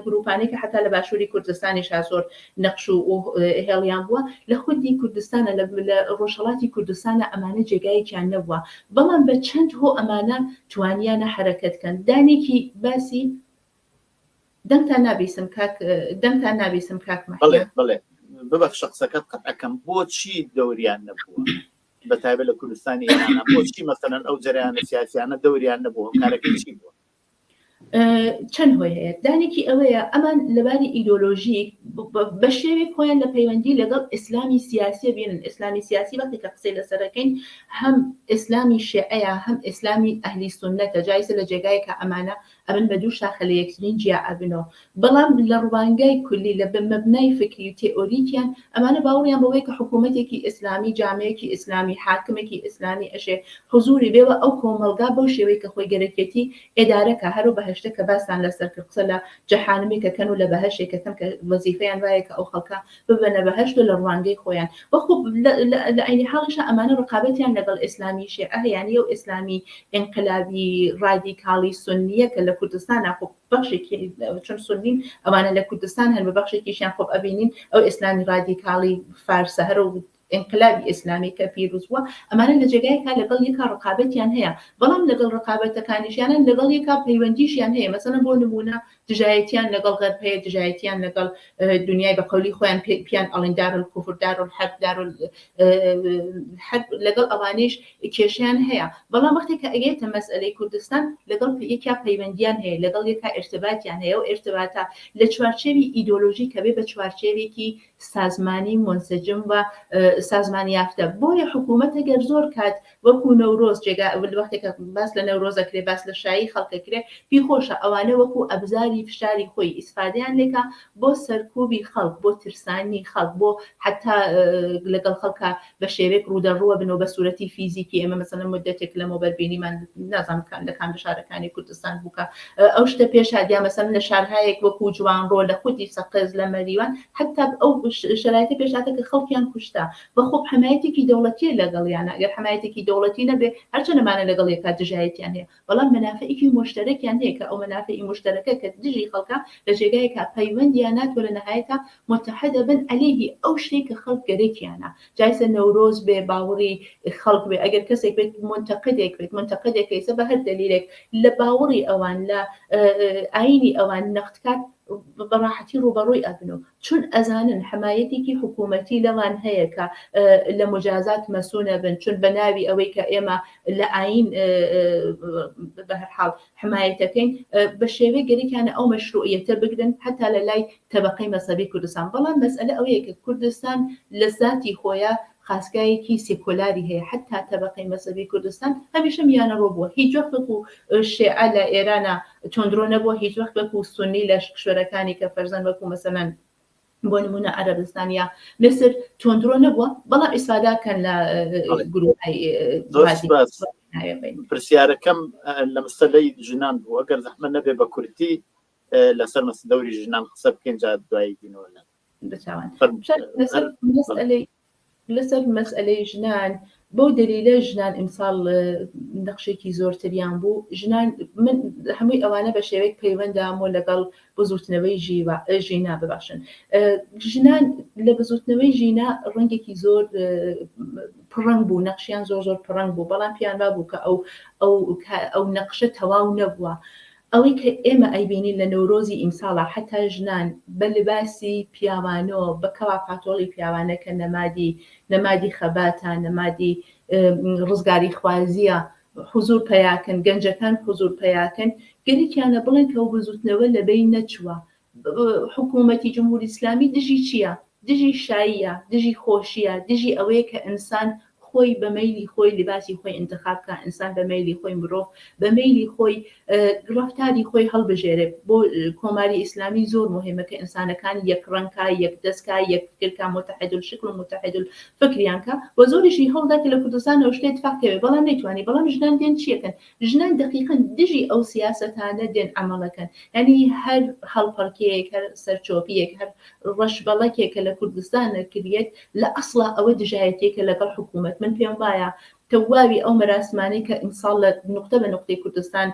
گروپانەی کە حتا لە باشووری کوردستانیشا زۆر نەقش و هێڵیان بووە لە خودی کوردستانە لە ڕۆژهەڵاتی کوردستانە ئەمانە جێگایەکیان نەبووە بەڵام بە چەند هۆ ئەمانە توانیانە حەرەکەت کەن دانێکی باسی دەنگتان نابیسم کاک دەنگتان نابیسم کاک بەڵێ بەڵێ ببەخشە قسەکەت قەتعەکەم بۆچی دەوریان نەبووە بە تایبەت لە کوردستانی ئێرانە بۆچی مەسەلەن ئەو جەریانە سیاسیانە دەوریان نەبوو هۆکارەکەی چی بووە؟ چەند هۆی هەیە دانێکی ئەوەیە ئەمان لەباری ئیدۆلۆژیک بە شێوێک خۆیان لە پەیوەندی لەگەڵ ئیسلامی سیاسی بینن ئیسلامی سیاسی وەختی کە قسەی لەسەرەکەین هەم ئیسلامی شێعەیە هەم ئیسلامی ئەهلی سوننەتە جایسە لە جێگایەکە ئەمانە ئەبن بە دوو شاخە لە یەکترین جیا ئەبنەوە بەڵام لە ڕوانگای کولی لە مەبنای فکری و تێئۆریکیان ئەمانە باوەڕیان بەوەیە کە حکوومەتێکی ئیسلامی، جامەیەکی ئیسلامی، حاکمێکی ئیسلامی ئەشێ حوزوری بێ و ئەو کۆمەڵگا بەو شێوەی کە خۆی گەرەکیەتی ئێدارە کا. هەر ئەو بەهەشتە کە باستان لەسەر کرد قسە لە جەحانمێک ئەکەن و لە بەهەشتێک ئەکەن کە وەزیفەیان وایە کە ئەو خەڵکە ببەنە بەهەشت و لە ڕوانگەی خۆیان و خۆ لە عەینی حاڵیشا ئەمانە ڕقابەتیان لەگەڵ ئیسلامی شێعە هەیە یانی ئەو ئیسلامی ئینقلابی ڕادیکاڵی سوننیە کە لە کوردستانا خۆ بەخشێکی چون سونین ئەوانە لە کوردستان هەن بە بەخشێکیشیان خۆ ئەبینین ئەو ئیسلامی ڕادیکاڵی فارسە هەرو ئینقلابی ئیسلامی کە پیروز بووە ئەمانە لە جێگایەکا لەگەڵ یەکا ڕقابەتیان هەیە بەڵام لەگەڵ ڕقابەتەکانیشیانە لەگەڵ یەکا پەیوەندیشیان هەیە مەسەلەن بۆ نموونە دژایەتیان لەگەڵ غەرب هەیە دژایەتیان لەگەڵ دنیای بە قەولی خۆیان پیان ئەڵین دارالکوفر دارالحرب دارالحرب لەگەڵ ئەوانیش کێشەیان هەیە بەڵام وەختێک کە ئەگەیتە مەسئەلەی کوردستان لەگەڵ یەکیا پەیوەندیان هەیە لەگەڵ یەکا ئیرتباتیان هەیە و ئیرتباتە لە چوارچێوی ئیدۆلۆژی کە بێ بە چوارچێوێکی سازمانی مونسجم و سازمان یافتە بۆیە حکوومەت ئەگەر زۆر کات وەکو نەورۆز جێگا وەختێک کە باس لە نەورۆز ئەکرێ باس لە شایی خەڵک ئەکرێ پی خۆشە ئەوانە وەکو ئەبزاری فشاری خۆی ئیسفادەیان لێکا بۆ سەرکوبی خەڵک بۆ ترسانی خەڵک بۆ حتا لەگەڵ خەڵکا بە شێوەیەک ڕوودەڕووە بن و بە سوورەتی فیزیکی ئێمە مەسەلەن مودەتێک لەمەوبەر بینیمان نازانم کام لە کام لە شارەکانی کوردستان بوو کە ئەو شتە پێش هات یا مەسەلەن لە شارهایەک وەکوو جوانڕۆ لە خودی سەقز لە مەریوان حەتا ئەو شەرایتە پێش هاتە کە خەڵکیان کوشتا بە خۆ حەمایەتێکی دەوڵەتیە لەگەڵیانە ئەگەر حەمایەتێکی دەوڵەتی نەبێ هەرچەند ئەمانە لەگەڵ یەکا دژایەتیان هەیە بەڵام مەنافعێکی مۆشتەرەکیان هەیە کە ئەو مەنافعی موشتەرەکە کە دژی خەڵکە لە جێگایەکا پەیوەندیان ناتوە لە نەهایەتا متحدە بن عەلەیهی ئەو شتەی کە خەڵک گەرەکیانە جایسە نەورۆز بێ باوڕی خەڵک بێ ئەگەر کەسێک بێت مونتەقدێک بێت مونتەقدێک ئیسە بە هەر دەلیلێک لە باوڕی ئەوان لە ئاینی ئەوان نەقد کات بە ڕاحەتی ڕووبەڕووی ئەبن و چون ئەزانن حمایەتێکی حکوومەتی لەوان هەیە کە لە مجازات مەسوونە بن چون بە ناوی ئەوەی کە ئێمە لە ئاین بەهەرحاڵ حمایەتەکەین بە شێوەی گەرەکیانە ئەو مەشروعیەتە بگرن حتا لە لای تەبەقەی مەزهەبی کوردستان بەڵام مەسئەلە ئەوەیە کە کوردستان لە زاتی خۆیا خاستگایەکی سێکۆلاری هەیە حتا تەبەقەی مەزهەبی کوردستان هەمیشە میانەڕۆ بووە هیچ وەخت وەکو شێعە لە ئێرانە توندرۆ نەبووە هیچ وەخت وەکو سوننی لە کشوەرەکانی کە فەرزەن وەکو مەسەلەن بۆ نمونە عەرەبستان یا میسر توندرۆ نەبووە بەڵام ئیسفادا کەن لە گروپی پرسیارەکەم لە مەسەلەی ژنان بوو ئەگەر زەحمە نەبێ بە کورتی لەسەر مەس دەوری ژنان قسە بکەین جا دوایی دینەوە لە بەچوان لەسەر مەسئلەی لەسەر مەسئلەی ژنان بەو دەلیلە ژنان ئیمساڵ نەخشێکی زۆرتریان بوو ژنان من هەمووی ئەوانە بە شێوەیەک پەیوەندامۆ لەگەڵ بزوتنەوەی ژیوا ژینا ببەخشن ژنان لە بزوتنەوەی ژینا ڕەنگێکی زۆر پڕەنگ بوو نەخشیان زۆر زۆر پڕەنگ بوو بەڵام پیان وابوو کە ئەو ئەو ئەو نەقشە تەواو نەبووە ئەوەی کە ئێمە ئەیبینین لە نەورۆزی ئیمساڵا حەتا ژنان بە لباسی پیاوانۆ بە کەوا پاتۆڵی پیاوانە کە نەمادی نەمادی خەباتە نەمادی ڕزگاریخوازیە حوزور پەیاکەن گەنجەکان حوزور پەیاکەن گەرەکیانە بڵێن کە ئەو بزوتنەوە لەبەین نەچووە حکوومەتی جمهوری ئیسلامی دژی چییە؟ دژی شاییە، دژی خۆشییە، دژی ئەوەیە کە ئینسان خۆی بە مەیلی خۆی لیباسی خۆی ئینتخاب کا، ئینسان بە مەیلی خۆی مرۆڤ بە مەیلی خۆی ڕەفتاری خۆی هەڵبژێرێ. بۆ کۆماری ئیسلامی زۆر موهیمە کە ئینسانەکان یەک ڕەنگ کا، یەک دەست کا، یەک فکر کا، متحد الشکل و متحد الفکریان کا و زۆریشی هەوڵدا کە لە کوردستانەوە شتێ اتفاق کەوێ بەڵام نەیتوانی. بەڵام ژنان دێن چیەکەن؟ ژنان دەقیقەن دژی ئەو سیاسەتانە دێن عەمەڵەکەن. یانی هەر هەڵپەڕکێیەک، هەر سەرچۆپییەک، هەر ڕەشبەڵەکێک کە لە کوردستان ئەکریەت لە ئەسڵا ئەوە دژایەتیەکە لەگەڵ حکوومەت. من پێم وایە تەواوی ئەو مەراسمانەی کە ئیمساڵ لە نوقتە بە نوقتەی کوردستان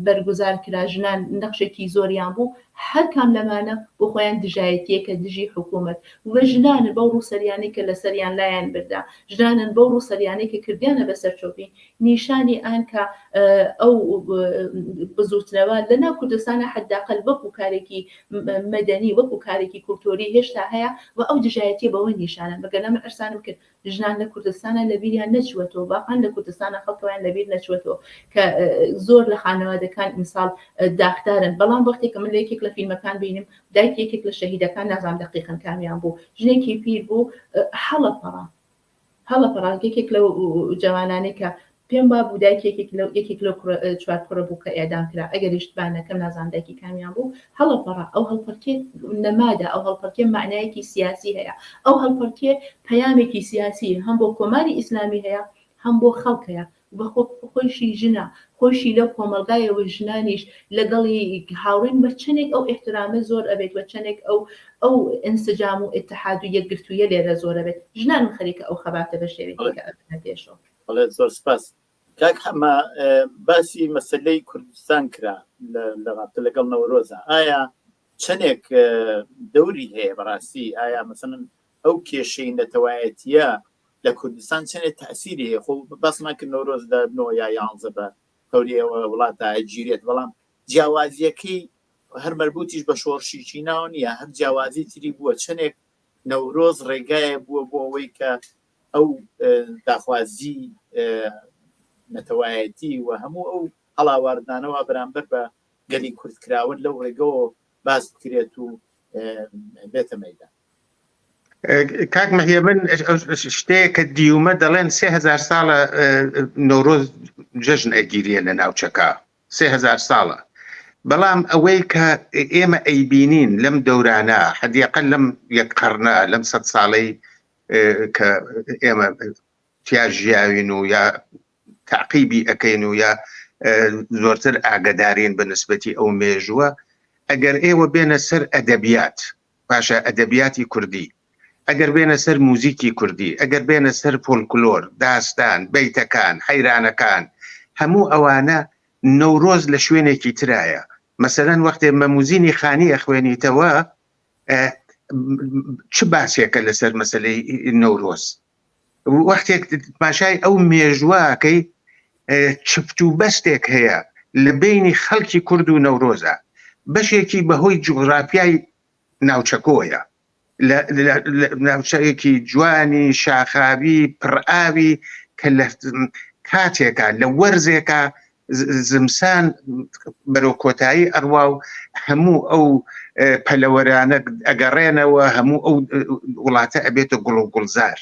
بەرگوزار کرا ژنان نەخشێکی زۆریان بوو هەر کام لەمانە بۆ خۆیان دژایەتیەکە دژی حکوومەت و ژنانن بەو ڕووسەریانەی کە لەسەریان لایان بردا ژنانن بەو ڕووسەریانەی کە کردیانە بە سەرچۆپی نیشانی ئان کە ئەو بزووتنەوە لە ناو کوردستانە حەداقل وەکو کارێکی مەدەنی وەکو کارێکی کولتۆری هێشتا هەیە و ئەو دژایەتیە بەوە نیشانە مەگەر من عرسانم کرد ژنان لە کوردستانە لە بیریان نەچووەتەوە واقعا لە کوردستانە خەڵکەوەیان لە بیر نەچووەتەوە کە زۆر لە خانەوادەکان ئیمساڵ داخدارن بەڵام وەختێک کە من لە یەکێک لە فیلمەکان بینیم دایک یەکێک لە شەهیدەکان نازانم دەقیقەن کامیان بوو ژنێکی پیر بوو هەڵەپەڕا هەڵەپەڕا یەکێک لەو جەوانانەی کە پێم وابوو دایکی یەکێک لەو یەکێک لەو کوڕە چوار کوڕە بوو کە ئێعدام کرا ئەگەر ئیشتبا نەکەم نازانم دایکی کامیان بوو هەڵەپەڕا ئەو هەڵپەڕکێ نەمادە ئەو هەڵپەڕکێ مەعنایەکی سیاسی هەیە ئەو هەڵپەڕکێ پەیامێکی سیاسی هەم بۆ کۆماری ئیسلامی هەیە هەم بۆ خەڵک هەیە بە خۆ خۆیشی ژنە خۆیشی لەو کۆمەڵگایەوە ژنانیش لەگەڵی هاوڕێن بە چەندێک ئەو ئیحترامە زۆر ئەبێت وە چەندێک ئەو ئەو ئینسجام و ئیتحاد و یەکگرتوویە لێرە زۆر ئەبێت ژنان خەریکە ئەو خەباتە بە شێوەیەکی کە ئەبنە پێشەوە. بەڵێ زۆر سپاس کاک حەمە باسی مەسەلەی کوردستان کرا لە ڕابتە لەگەڵ نەورۆزە ئایا چەندێک دەوری هەیە بەڕاستی ئایا مەسەلەن ئەو کێشەی نەتەوایەتیە لە کوردستان چەندێک تاسیری هەیە خۆ باسمان کرد نەورۆز لە نۆ یا یانزە بە هەورێەوە وڵاتە گیرێت بەڵام جیاوازیەکەی هەر مەربوتیش بە شۆڕشی چیناوە نییە هەر جیاوازی تری بووە چەندێک نەورۆز ڕێگایە بووە بۆ ئەوەی کە ئەو داخوازی نەتەوایەتی و هەموو ئەو هەڵاواردنانەوە بەرامبەر بە گەلی کورد کراون لەو ڕێگەوە باس بکرێت و بێتە مەدان. کاک مەهیە من شتەیە کە دیومە دەڵێن 3000 ساڵە نەورۆز جەژن ئەگیریە لە ناوچەکە 3000 ساڵە بەڵام ئەوەی کە ئێمە ئەیبینین لەم دەورانە حەدیقە لەم یەک قەرنە لەم سەد ساڵەی کە ئێمە تیا ژیاوین و یا تاقیبی ئەەکەین و یا زۆرتر ئاگدارین بە نسبەتی ئەو مێژووە ئەگەر ئێوە بێنە سەر ئەدەبیات باشە ئەدەبیاتی کوردی ئەگەر بێنە سەر موزیکی کوردی ئەگەر بێنە سەر فۆلکلۆر داستان بەیتەکان حەیرانەکان هەموو ئەوانە نەورۆز لە شوێنێکی ترایە مەسەلەن وەختێ مەموزینی خانی ئەخوێنیتەوە چ باسێکە لەسەر مەسلەی نەورۆز وەختێک تماشای ئەو مێژوەکەی چفت و بەستێک هەیە لە بینی خەڵکی کورد و نەورۆزە بەشێکی بەهۆی جوگرافیای ناوچەکۆیە لە ناوچەیەکی جوانی شاخاوی پڕئاوی کە لە کاتێکە لە وەرزێکە زمسان بەرەو کۆتایی ئەڕوا و هەموو ئەو پەلەوەرانە ئەگەڕێنەوە هەموو ئەو وڵاتە ئەبێتە گوڵ و گوڵزار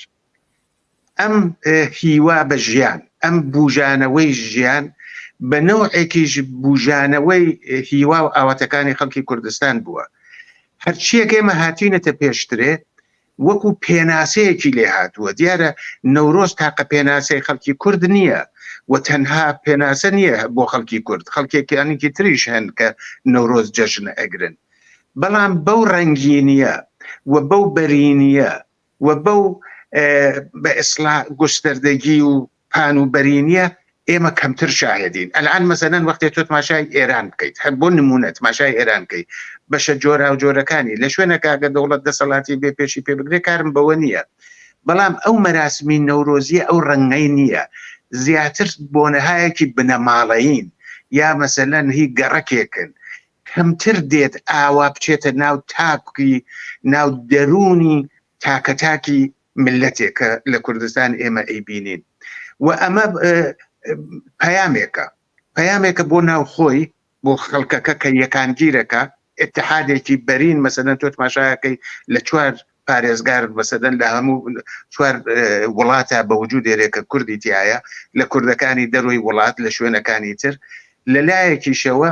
ئەم هیوا بە ژیان ئەم بژانەوەی ژیان بە نەوعێکیش بژانەوەی هیوا و ئاواتەکانی خەڵکی کوردستان بووە هەرچیەک ئێمە هاتوینەتە پێشترێ وەکو پێناسەیەکی لێ هاتووە، دیارە نەورۆز تاقە پێناسەی خەڵکی کورد نییە و تەنها پێناسە نییە بۆ خەڵکی کورد، خەڵکێکیانێکی تریش هەن کە نەورۆز جەژن ئەگرن، بەڵام بەو ڕەنگینییە و بەو بەرینییە و بەو بە ئیسڵا گوستەردەگی و پان و بەرینیە ئێمە کەمتر شاهدین ئەلان مەسەلەن وەختێ تۆ تماشای ئێران بکەیت هەر بۆ نمونە تماشای ئێران بکەیت بەشە جۆراوجۆرەکانی لە شوێنەکە ئەگەر دەوڵەت دەسەڵاتی بێ پێشی پێ بگرێ کارم بەوە نییە بەڵام ئەو مەراسمی نەورۆزیە ئەو ڕەنگەی نییە زیاتر بۆنەهایەکی بنەماڵەیین یا مەسەلەن هی گەڕەکێکن کەمتر دێت ئاوا بچێتە ناو تاکی ناو دەروونی تاکەتاکی ملەتێک کە لە کوردستان ئێمە ئەیبینین و ئەمە پەیامێکە پەیامێکە بۆ ناوخۆی بۆ خەڵکەکە کە یەکانگیرەکە اتحادێکی بەرین مەسەلەن تۆ تماشاکەی لە چوار. پارێزگار مەسەدەن لە هەموو چوار وڵاتە بە وجود دێرێ کە کوردی تایە لە کوردەکانی دەرۆی وڵات لە شوێنەکانی تر لە لایەکیشەوە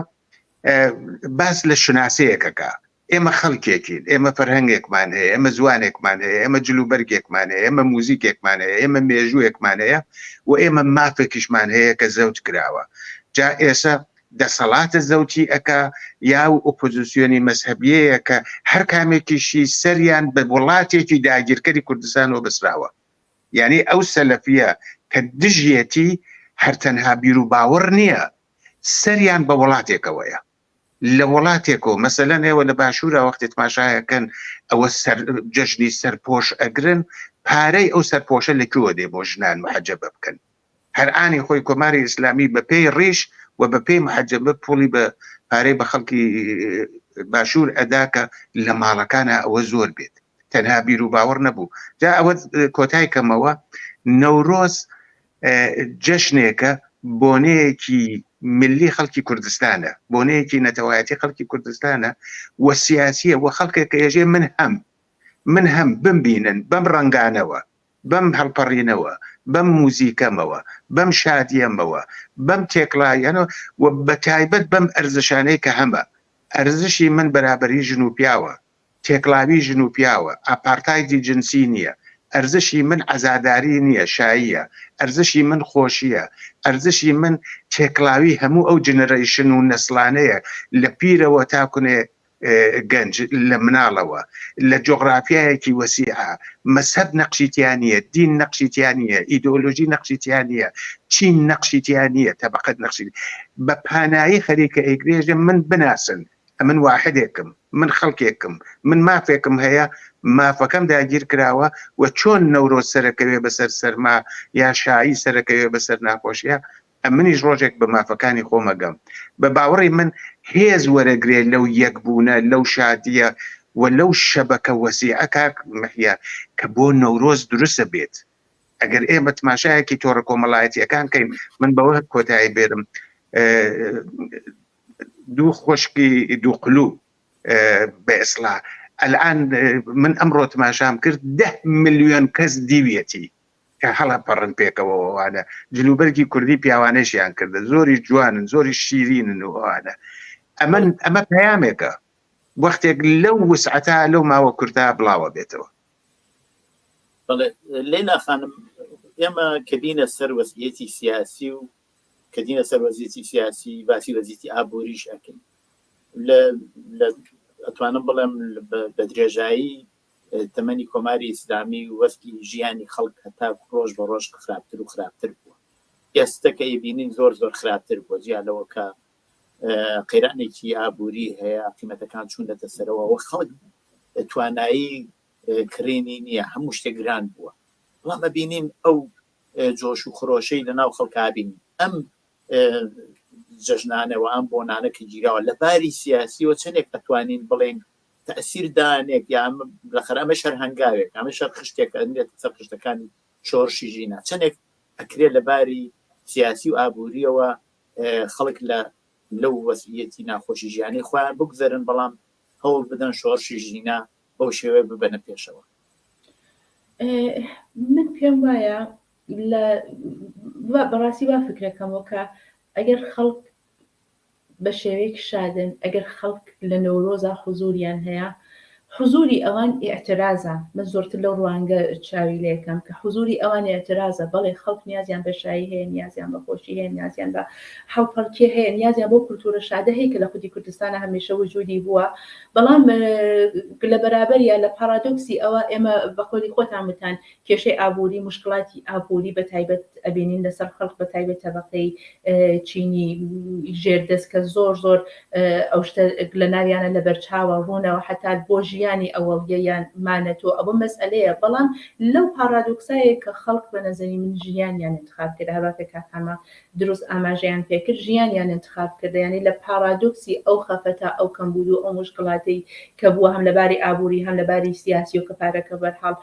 باس لە شوناسەیەکەکە ئێمە خەڵکێکین، ئێمە فەرهەنگێکمان هەیە، ئێمە زوانێکمان هەیە، ئێمە جلوبەرگێکمان هەیە، ئێمە موزیکێکمان هەیە، ئێمە مێژووێکمان هەیە و ئێمە مافێکیشمان هەیە کە زەوت کراوە. جا ئێسە دەسەڵاتە زەوتی ئەکا یا و ئۆپۆزیسیۆنی مەزهەبیەیە کە هەر کامێکیشی سەریان بە وڵاتێکی داگیرکەری کوردستانەوە بەسراوە. یانی ئەو سەلەفیە کە دژیەتی هەر تەنها بیروباوەڕ نییە، سەریان بە وڵاتێکەوەیە. لە وڵاتێکۆ مەسەلەن ئێوە لە باشوورا وەختی تماشایەکەن ئەوە سەر جەژنی سەرپۆش ئەگرن پارەی ئەو سەرپۆشە لە کوێوە دێ بۆ ژنان محەجەبە بکەن هەر ئانی خۆی کۆماری ئیسلامی بە پێی ڕیش و بە پێی محەجەبە پوڵی بە پارەی بە خەڵکی باشوور ئەدا کە لە ماڵەکانە ئەوە زۆر بێت تەنها بیر و باوەڕ نەبوو جا ئەوە کۆتای کەمەوە نەورۆز جەژنێکە بۆنەیەکی ملی خەڵکی کوردستانە، بۆنەیەکی نەتەوایەتی خەڵکی کوردستانە و سیاسیە و خەڵکێک کە ئێژێ من هەم، من هەم بمبینن بەم ڕەنگانەوە، بەم هەڵپەڕینەوە، بەم موزیکەمەوە، بەم شادیەمەوە، بەم تێکڵاییانەوە و بەتایبەت بەم ئەرزشانەی کە هەمە. ئەرزشی من بەرابەری ژن و پیاوە، تێکڵاوی ژن و پیاوە، ئاپارتایدی جنسی نییە، ئەرزشی من عەزاداری نییە، شاییە، ئەرزشی من خۆشییە، ئەرزشی من تێکڵاوی هەموو ئەو generation و نەسڵانەیە لە پیرەوە تا کونێ گەنج، لە مناڵەوە، لە جوغرافیایەکی وەسیعە، مەزهەب نەقشی تیا نییە، دین نەقشی تیا نییە، ئیدۆلۆژی نەقشی تیا نییە، چین نەقشی تیا نییە، تەبەقەت نەقشی بە پانایی خەریکە ئەیگرێژێ من بناسن، ئەمن واحدێکم، من خەڵکێکم، من مافێکم هەیە، مافەکەم داگیر کراوە و چۆن نەورۆز سەرەکەوێ بەسەر سەرما یا شایی سەرەکەوێ بەسەر ناخۆشیا، ئەمنیش ڕۆژێک بە مافەکانی خۆم ئەگەم. بە باوەڕی من هێز وەرەگرێ لەو یەکبوونە، لەو شادییە و لەو شەبەکە وەسیعە کاک محیا کە بۆ نەورۆز دروست ئەبێت. ئەگەر ئێمە تماشایەکی تۆڕە کۆمەڵایەتییەکان کەین، من بەوە کۆتایی بێرم، دوو خۆشکی دوو قلو بە ئێسڵا ئەلان من ئەمڕۆ تماشام کرد ده ملیۆن کەس دیویەتی کە هەڵە پەڕن پێکەوەوانە جلوبەرگی کوردی پیاوانەشیان کردە زۆری جوانن زۆری شیرینن و ئەوانە ئەمە ئەمە پەیامێکە وەختێک لەو وسعەتا لەو ماوە کورتا بڵاوە بێتەوە. بەڵێ لەیلا خانم ئێمە کە بینە سەر وەزعیەتی سیاسی و کە دینە سەر وەزیەتی سیاسی باسی وەزیەتی ئابووریش ئەکەین لە ئەتوانم بڵێم بە درێژایی تەمەنی کۆماری ئیسلامی وەستی ژیانی خەڵک هەتا ڕۆژ بە ڕۆژ خراپتر و خراپتر بووە ئێستا کە ئەیبینین زۆر زۆر خراپتر بووە جیا لەوە کە قەیرانێکی ئابووری هەیە قیمەتەکان چوونەتە سەرەوە و خەڵک توانایی کڕینی نییە هەموو شتێک گران بووە بەڵام ئەبینین ئەو جۆش و خرۆشەی لە ناو خەڵکا بینین ئەم جەژنانەوە ئەم بۆنانە کە گیراوە لە باری سیاسیەوە چەندێک ئەتوانین بڵێین تەسیر دانێک یا لەخەر ئەمە شەر هەنگاوێک ئەمە شەر خشتێک ئەنرێت سەر خشتەکانی شۆڕشی ژینا چەندێک ئەکرێ لە باری سیاسی و ئابووریەوە خەڵک لە لەو وەزعیەتی ناخۆشی ژیانی خۆیان بگوزەرن بەڵام هەوڵ بدەن شۆڕشی ژینا بەو شێوەیە ببەنە پێشەوە. من پێم وایە لە بەڕاستی وا فکرەکەمەوە کە ئەگەر خەڵک بە شێوەیەک شادن، ئەگەر خەڵک لە نەورۆزا حوزوریان هەیە، حوزوری ئەوان ئیعترازە، من زۆرتر لەو ڕوانگە چاوی لێکەم کە حوزوری ئەوان ئیعترازە، بەڵێ خەڵک نیازیان بە شایی هەیە، نیازیان بە خۆشی هەیە، نیازیان بە هەڵپەڕکێ هەیە، نیازیان بەو کولتوورە شادە هەیە کە لە خودی کوردستانا هەمیشە وجودی بووە، بەڵام لە بەرابەر یا لە پاڕادۆکسی ئەوە ئێمە بە قەولی خۆتان وتان کێشەی ئابووری، موشکڵاتی ئابووری بە تایبەت ئەبینین لەسەر خەڵک بە تایبەت تەبەقەی چینی ژێردەست کە زۆر زۆر ئەو شتە لە ناویانە لەبەر چاوە ڕوونەوە حەتا بۆ ژیانی ئەوەڵیە یان مانەتەوە ئەوە مەسئەلەیە بەڵام لەو پاڕادۆکسایە کە خەڵک بە نەزەری من ژیانیان انتخاب کرد هەروە کە کاک حەمە دروست ئاماژەیان پێکرد ژیانیان انتخاب کردە یانی لە پاڕادۆکسی ئەو خەفەتە ئەو کەمبوود و ئەو موشکڵاتەی کە بووە هەم لە باری ئابووری هەم لە باری سیاسی و کە پارەکە بەرحاڵ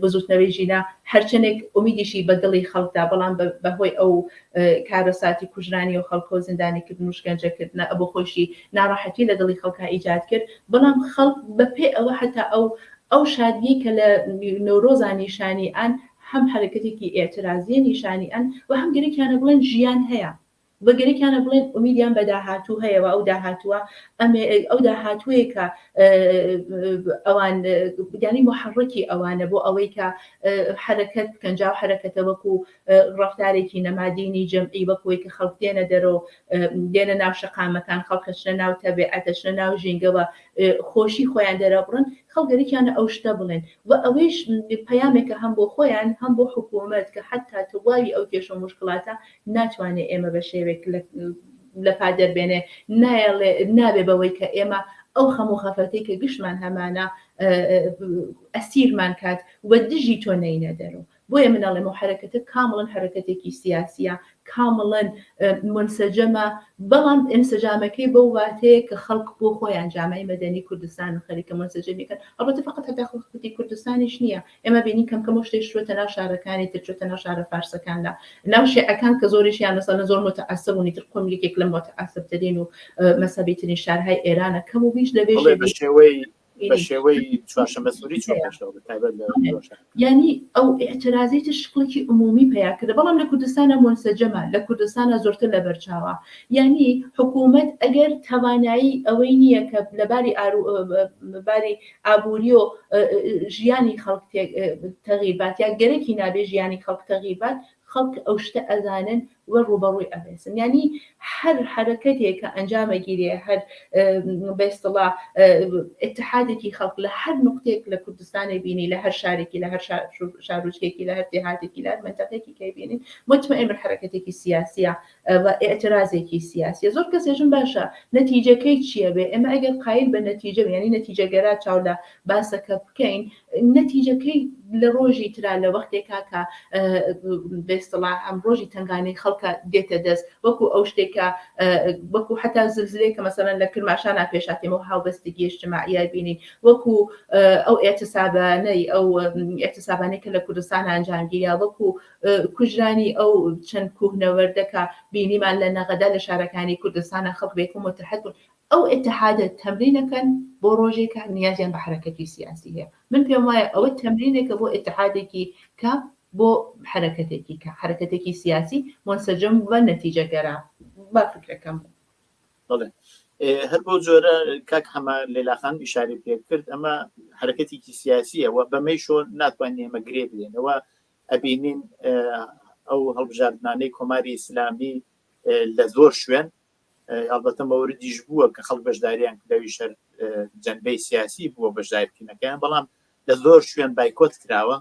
بزوتنەوەی ژینا هەرچەندێک ئومیدیشی بە دڵی خەڵکدا بەڵام بەهۆی ئەو کارەساتی کوژرانی و خەڵکۆ زیندانیکردن و شکەنجەکردنە ئەبۆ خۆیشی ناڕەحەتی لە دڵی خەڵکا ئیجاد کرد بەڵام خەڵک بەپێ ئەوە حتا ئەو. ئەو شادیەی کە لە نەورۆزا نیشانی ئەن هەم حەرەکەتێکی ئیعترازیە نیشانی ئەن و هەم گەرەکیانە بڵێن ژیان هەیە و گەرەکیانە بڵێن ئومیدیان بە داهاتوو هەیە و ئەو داهاتووە ئەمێ ئەو داهاتووەیە کە ئەوان یانی موحەڕکی ئەوانە بۆ ئەوەی کە حەرەکەت بکەن جا ئەو حەرەکەتە وەکوو ڕەفتارێکی نەمادینی جەمعی وەک ئەوەی کە خەڵک دێنە دەرۆ دێنە ناو شەقامەکان خەڵک ئەچنە ناو تەبیعەت ئەچنە ناو ژینگەوە خۆشی خۆیان دەرەبڕن خەڵک گەرەکیانە ئەو شتە بڵێن و ئەوەیش پەیامێکە هەم بۆ خۆیان هەم بۆ حکوومەت کە حەتا تەواوی ئەو کێشە و موشکڵاتە ناتوانێ ئێمە بە شێوێک لە لە پا دەربێنێ نایەڵێ نابێ بەوەی کە ئێمە ئەو خەم و خەفەتەی کە گشتمان هەمانە ئەسیرمان کات و دژی تۆ نەینە دەرۆ بۆیە من ئەڵێم ئەو حەرەکەتە کامڵەن حەرەکەتێکی سیاسیە، کامڵەن مونسەجەمە، بەڵام ئینسجامەکەی بەو واتەیە کە خەڵک بۆ خۆیان جامعەی مەدەنی کوردستان و خەریکە مونسەجەمی کەن، ئەڵبەتە فەقەت هەتا خەڵکی کوردستانیش نییە، ئێمە بینین کەم کەم ئەو شتەیش چووەتە ناو شارەکانی تر، چووەتە ناو شارە فارسەکان لە ناو شیعەکان کە زۆریشیان مەسەلەن زۆر متعصب بوون، ئیتر قوم یەکێک لە متعصبترین و مەزهەبیترین شارهای ئێرانە، کەم و بیش لەوێش بەڵێ بە شێوەی بە شێوەی چوارشەمبە سووری چوە پێشەوە بە تایبەت لە یعنی ئەو ئیعترازی تر شکڵێکی عمومی پیا کردە بەڵام لە کوردستانە مونسەجەمە لە کوردستانە زۆرتر لە بەرچاوە یعنی حکوومەت ئەگەر توانایی ئەوەی نییە کە لە باری باری ئابووری و ژیانی خەڵک تەغییر بات یا گەرەکی نابێ ژیانی خەڵک تەغییر بات خەڵک ئەو شتە ئەزانن و ڕووبەڕووی ئەبێسن یانی هەر حەرەکەتێک کە ئەنجام ئەگیرێ هەر بە ئیستڵا ئیتحادێکی خەڵک لە هەر نوقتەیەک لە کوردستانێ بینی لە هەر شارێکی لە هەر شارۆچکێکی لە هەر دێهاتێکی لە هەر مەنتەقێکی کەی بینین مطمئن بن حەرەکەتێکی سیاسیە و ئیعترازێکی سیاسیە زۆر کەس ئێژن باشە نەتیجەکەی چییە بێ ئێمە ئەگەر قایل بە نەتیجە یانی نەتیجەگەرا چاو لە باسەکە بکەین نەتیجەکەی لە ڕۆژی ترا لە وەختێکا کە بە ئیستڵاح ئەم ڕۆژی تەنگانەی خەڵکە دێتە دەست وەکو ئەو شتێک کە وەکو حتا زلزلەیە کە مەسەلەن لە کرماشانا پێشاتێمە و هاوبەستگی اجتماعیە بینین وەکو ئەو ئێعتسابانەی ئەو ئێعتسابانەی کە لە کوردستان ئەنجام گیرا وەکو کوژرانی ئەو چەند کوهنەوەردە کە بینیمان لە نەغەدە لە شارەکانی کوردستانە خەڵک بێکم متحد بوون ئەو ئیتحادە تەمرینەکەن بۆ ڕۆژێک کە نیازیان بە حەرەکەتی سیاسی هەیە. من پێم وایە ئەوە تەمرینێکە بۆ ئیتحادێکی کە بۆ حەرەکەتێکی کە حەرەکەتێکی سیاسی مونسەجم و نەتیجەگەرا با فکرەکەم بوو. بەڵێ هەر بەو جۆرە کاک حەمە لەیلا خانم ئیشارەی پێ کرد ئەمە حەرەکەتێکی سیاسییە و بەمەیشۆ ناتوانین ئێمە گرێ بدەینەوە ئەبینین ئەو هەڵبژاردنانەی کۆماری ئیسلامی لە زۆر شوێن ئەڵبەتە مەوردیش بووە کە خەڵک بەشداریان کردەویش هەر جەنبەی سیاسی بووە بەشدارکردنەکەیان بەڵام لە زۆر شوێن بایکۆت کراوە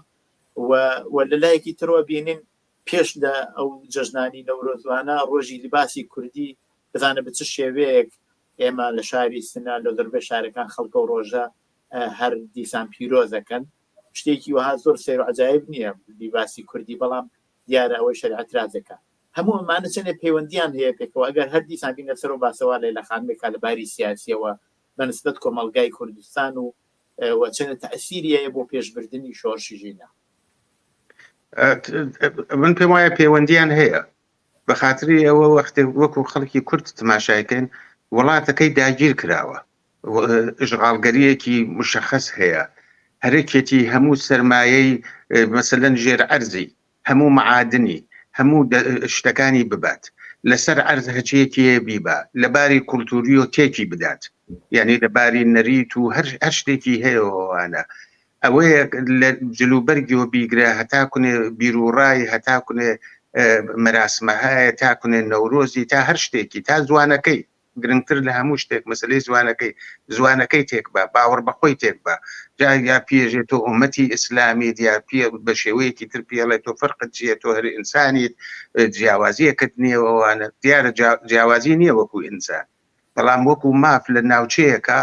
و لە لایەکی ترەوە بینین پێش لە ئەو جەژنانی نەورۆزوانە ڕۆژی لیباسی کوردی بزانە بە چ شێوەیەک ئێمە لە شاری سنە لە زۆربەی شارەکان خەڵکە و ڕۆژە هەر دیسان پیرۆزەکەن شتێکی وەها زۆر سەیر و عەجایب نییە لیباسی کوردی بەڵام دیارە ئەوەی شەریعەت رازەکە هەموو ئەمانە چەندێ پەیوەندیان هەیە پێکەوە ئەگەر هەر دیسان بینە سەر و باسەوە لەیلا خانمێکا لە باری سیاسیەوە بە نسبەت کۆمەڵگای کوردستان و و چەندێ تەئسیری هەیە بۆ پێشبردنی شۆڕشی ژینا. من پێم وایە پەیوەندیان هەیە بە خاتری ئەوە وەختێک وەکو خەڵکی کورد تماشایکەین وڵاتەکەی داگیر کراوە ئشغاڵگەریەکی مشخص هەیە هەرەکێتی هەموو سەرمایەی مەسەلەن ژێر عەرزی هەموو مەعادنی هەموو شتەکانی ببات لەسەر عەرز هەچیەکی هەیە بیبا لە باری کولتوریۆ تێکی بدات یعنی لە باری نەریت و هەر هەر شتێکی هەیە ئەوانە ئەوەیە لە جلوبەرگیەوە بیگرە هەتا کونێ بیروڕای هەتا کونێ مەراسمەهایە تا کونێ نەورۆزی تا هەر شتێکی تا زوانەکەی گرنگتر لە هەموو شتێک مەسەلەی زوانەکەی زوانەکەی تێک با باوەڕ بەخۆی تێک با جا یا پێژێ تۆ ئومەتی ئیسلامیت یا پێ بە شێوەیەکی تر پێڵێ تۆ فەرقت چییە تۆ هەر ئینسانیت جیاوازیەکەت نییە ئەوانە دیارە جیاوازی نییە وەکو ئینسان بەڵام وەکو ماف لە ناوچەیەکە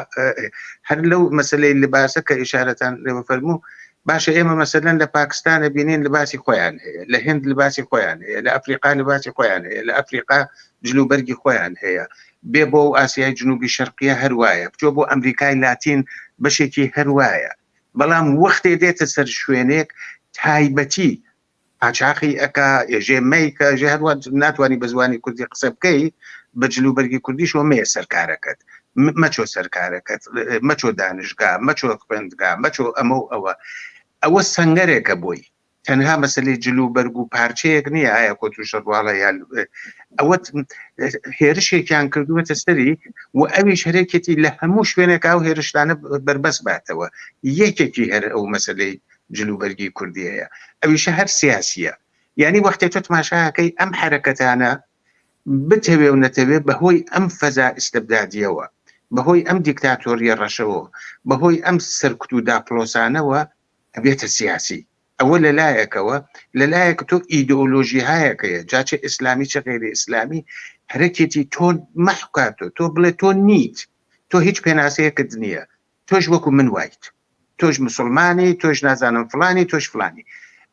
هەر لەو مەسلەی لباسە کە ئیشارەتان لێوە فەرموو باشە ئێمە مەسەلەن لە پاکستانە بینین لباسی خۆیان هەیە لە هند لباسی خۆیان هەیە لە ئەفریقا لباسی خۆیان هەیە لە ئەفریقا جلوبەرگی خۆیان هەیە بێ بۆ و ئاسیای جنوبی شەرقیە هەر وایە بچۆ بۆ ئەمریکای لاتین بەشێکی هەر وایە بەڵام وەختێ دێتە سەر شوێنێک تایبەتی قاچاخی ئەکا ئێژێ مەیکە ئێژێ هەروە ناتوانانی بە زوانی کوردی قسە بکەی بە جلوبەرگی کوردیشەوە مەیە سەر کارەکەت. مەچۆ سەرکارەکەت مەچۆ دانشگا مەچۆ خوێندگا مەچۆ ئەمە و ئەوە ئەوە سەنگەرێکە بۆی تەنها مەسلەی جل و بەرگ و پارچەیەک نییە ئایا کۆت و شەرواڵە یا ئەوە هێرشێکیان کردووەتە سەری و ئەویش هەرێکێتی لە هەموو شوێنێک ئەو هێرشتانە بەربەست باتەوە یەکێکی هەر ئەو مەسلەی جل و بەرگی کوردیەیە ئەویشە هەر سیاسیە یعنی وەختێ تۆ تماشاکەی ئەم حرەکەتانە بتەوێ و نەتەوێ بەهۆی ئەم فەزا ئیستبدادیەوە بەهۆی ئەم دیکتاتۆریە ڕەشەوە بەهۆی ئەم سەرکوت و داپڵۆسانەوە ئەبێتە سیاسی ئەوە لەلایەکەوە لەلایەک تۆ ئیدۆلۆژیهایەکەیە جا چ ئیسلامی چ غەیری ئیسلامی هەرەکێتی تۆ مەحکاتۆ تۆ بڵێ تۆ نیت تۆ هیچ پێناسەیەکت نییە تۆش وەکو من وایت تۆش مسلمانی تۆش نازانم فلانی تۆش فلانی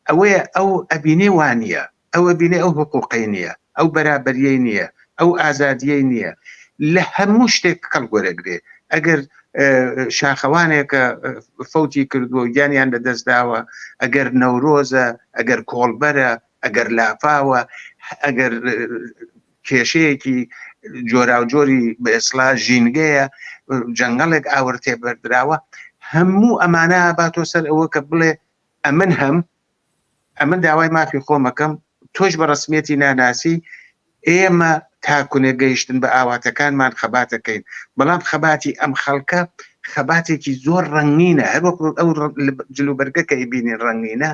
ئەوەیە ئەو ئەبینێ وانە ئەو ئەبینێ ئەو حقوقەی نییە ئەو بەرابەریەی نییە ئەو ئازادیەی نییە لە هەموو شتێک کەڵک وەرەگرێ ئەگەر شاخەوانێکە فەوتی کردووە گیانیان لە دەست داوە ئەگەر نەورۆزە ئەگەر کۆڵبەرە ئەگەر لافاوە ئەگەر کێشەیەکی جۆراوجۆری بە ئێسڵا ژینگەیە جەنگەڵێک ئاور تێبەردراوە هەموو ئەمانە باتۆ سەر ئەوە کە بڵێ ئەمن هەم ئەمن داوای مافی خۆمەکەم تۆش بە ڕەسمیەتی ناناسی ئێمە تا کونێ گەیشتن بە ئاواتەکانمان خەباتەکەین بەڵام خەباتی ئەم خەڵکە خەباتێکی زۆر ڕەنگینە هەر وەکو ئەو جلوبەرگە کە ئەیبینین ڕەنگینە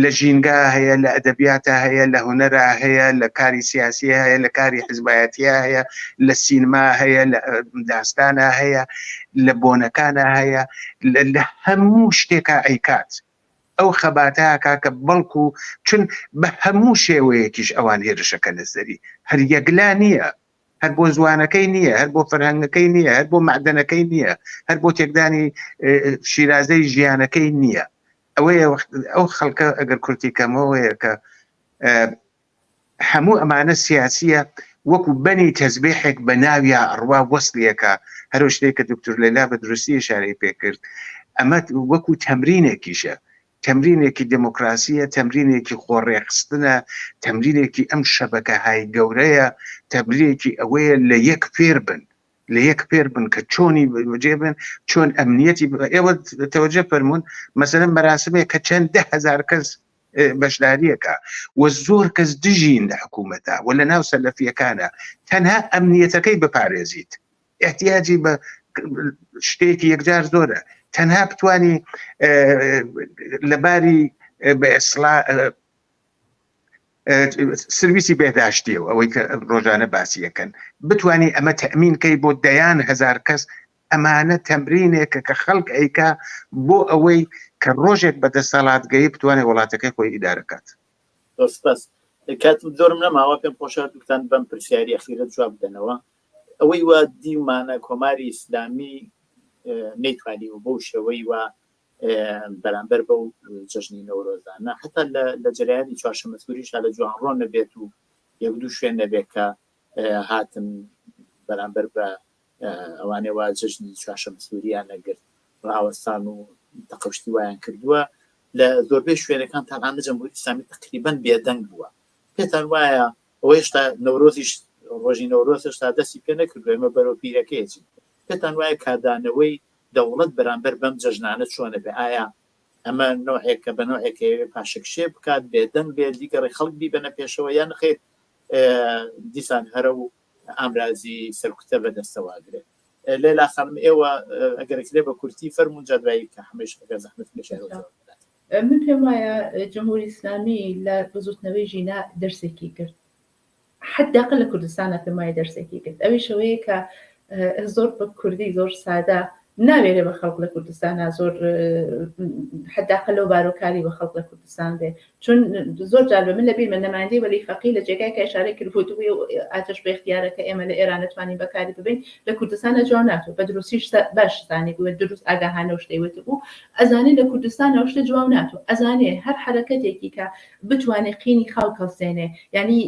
لە ژینگا هەیە لە ئەدەبیاتە هەیە لە هونەرا هەیە لە کاری سیاسی هەیە لە کاری حزبایەتیە هەیە لە سینما هەیە لە داستانە هەیە لە بۆنەکانە هەیە لە هەموو شتێکا ئەیکات ئەو خەباتە ئەکا کە بەڵکو چون بە هەموو شێوەیەکیش ئەوان هێرشەکەنە سەری هەر یەکلا نییە هەر بۆ زوانەکەی نییە هەر بۆ فەرهەنگەکەی نییە هەر بۆ مەعدەنەکەی نییە هەر بۆ تێکدانی شیرازەی ژیانەکەی نییە ئەوەیە ئەو خەڵکە ئەگەر کورتی کەمەوەیە کە هەموو ئەمانە سیاسیە وەکو بەنی تەزبیحێک بە ناویا ئەڕوا وەسلیەکە هەرو شتێک کە دکتور لەیلا بە دروستی ئیشارەی پێکرد ئەمە وەکو تەمرینێکیشە تەمرینێکی دێمۆکراسیە تەمرینێکی خۆڕێخستنە تەمرینێکی ئەم شەبەکە های گەورەیە تەمرینێکی ئەوەیە لە یەک فێر بن لە یەک فێر بن کە چۆنی بەجێ بن چۆن ئەمنیەتی ئێوە تەوەجە فەرمونون مەسەلەن مەراسمێک کە چەند دە هەزار کەس بەشداریەکە و زۆر کەس دژین لە حکوومەتە و لە ناو سەلەفیەکانە تەنها ئەمنیەتەکەی بپارێزیت احتیاجی بە شتێکی یەکجار زۆرە تەنها بتانی لەباری بە ئێسڵا سرویسی بێداشتیەوە ئەوەی کە ڕۆژانە باسیەکەن بتانی ئەمە تەمین کەی بۆ دەیان هزار کەس ئەمانە تەمرینێکە کە خەڵک ئەیکا بۆ ئەوەی کە ڕۆژێک بە دەسەڵات گەی بتوانێت وڵاتەکەی خۆی ئیدارە کات. زۆر سپاس. کاتم زۆرم نەماوە پێم خۆشە هەردووکتان بەم پرسیاری ئەخیرە جواب بدەنەوە. ئەوەی وا دیومانە کۆماری ئیسلامی نەیتوانیوە بەو شێوەی وا بەرامبەر بەو جەژنی نەورۆزانە حتا لە جەریانی چوارشەمەسووریشا لە جوانڕۆ نەبێت و یەک دوو شوێن نەبێت کە هاتن بەرامبەر بە ئەوانەی وا جەژنی چوارشەمەسووریان نەگرت ڕاوەستان و تەقەشتی وایان کردووە لە زۆربەی شوێنەکان تاڵانە جمهوری ئیسلامی تقریبا بێدەنگ بووە پێتان وایە ئەوە هێشتا نەورۆزیش ڕۆژی نەورۆز هێشتا دەستی پێ نەکردو ئێمە بەرەو پیرەکەیەچین پێتان وایە کاردانەوەی دەوڵەت بەرامبەر بەم جەژنانە چۆنە بێ ئایا ئەمە نوعێکە بە نوعێکەوێ پاشەکشێ بکات بێدەنگ بێت لیگەڕی خەڵک بیبەنە پێشەوە یان نەخێر دیسان هەرە و ئامرازی سەرکوتە بەدەستەوە ئەگرێت. لەیلا خانم ئێوە ئەگەر کرێ بە کورتی فەرموون جا دوایی کە حەمەیش ئەگەر زەحمەت کێشای ئەو جواب بدات. من پێم وایە جمهوری ئیسلامی لە بزوتنەوەی ژینا دەرسێکی کرد حداقل لە کوردستانە پێم وایە دەرسێکی کرد ئەویش ئەوەیە کە زۆر بە کوردی زۆر سادە ناوێرێ بە خەڵک لە کوردستانا زۆر حداقل لەو بارۆکاری بە خەڵک لە کوردستان بێ چون زۆر جار بە من لە بیرمە نەمایندەی وەلی فەقی لە جێگای کە ئشارەی کردبوو وتبووی ئاتەش بە ئیختیارە کە ئێمە لە ئێران نەتوانین بەکاری ببەین لە کوردستانە جواب ناتوە بە دروستیش باش زانی بوو دروست ئاگاهانە و شتەی وتبوو ئەزانێ لە کوردستان ئەو شتە جواب ناتوە ئەزانێ هەر حەرەکەتێکی کە بتوانێ قینی خەڵک هەڵسێنێ یعنی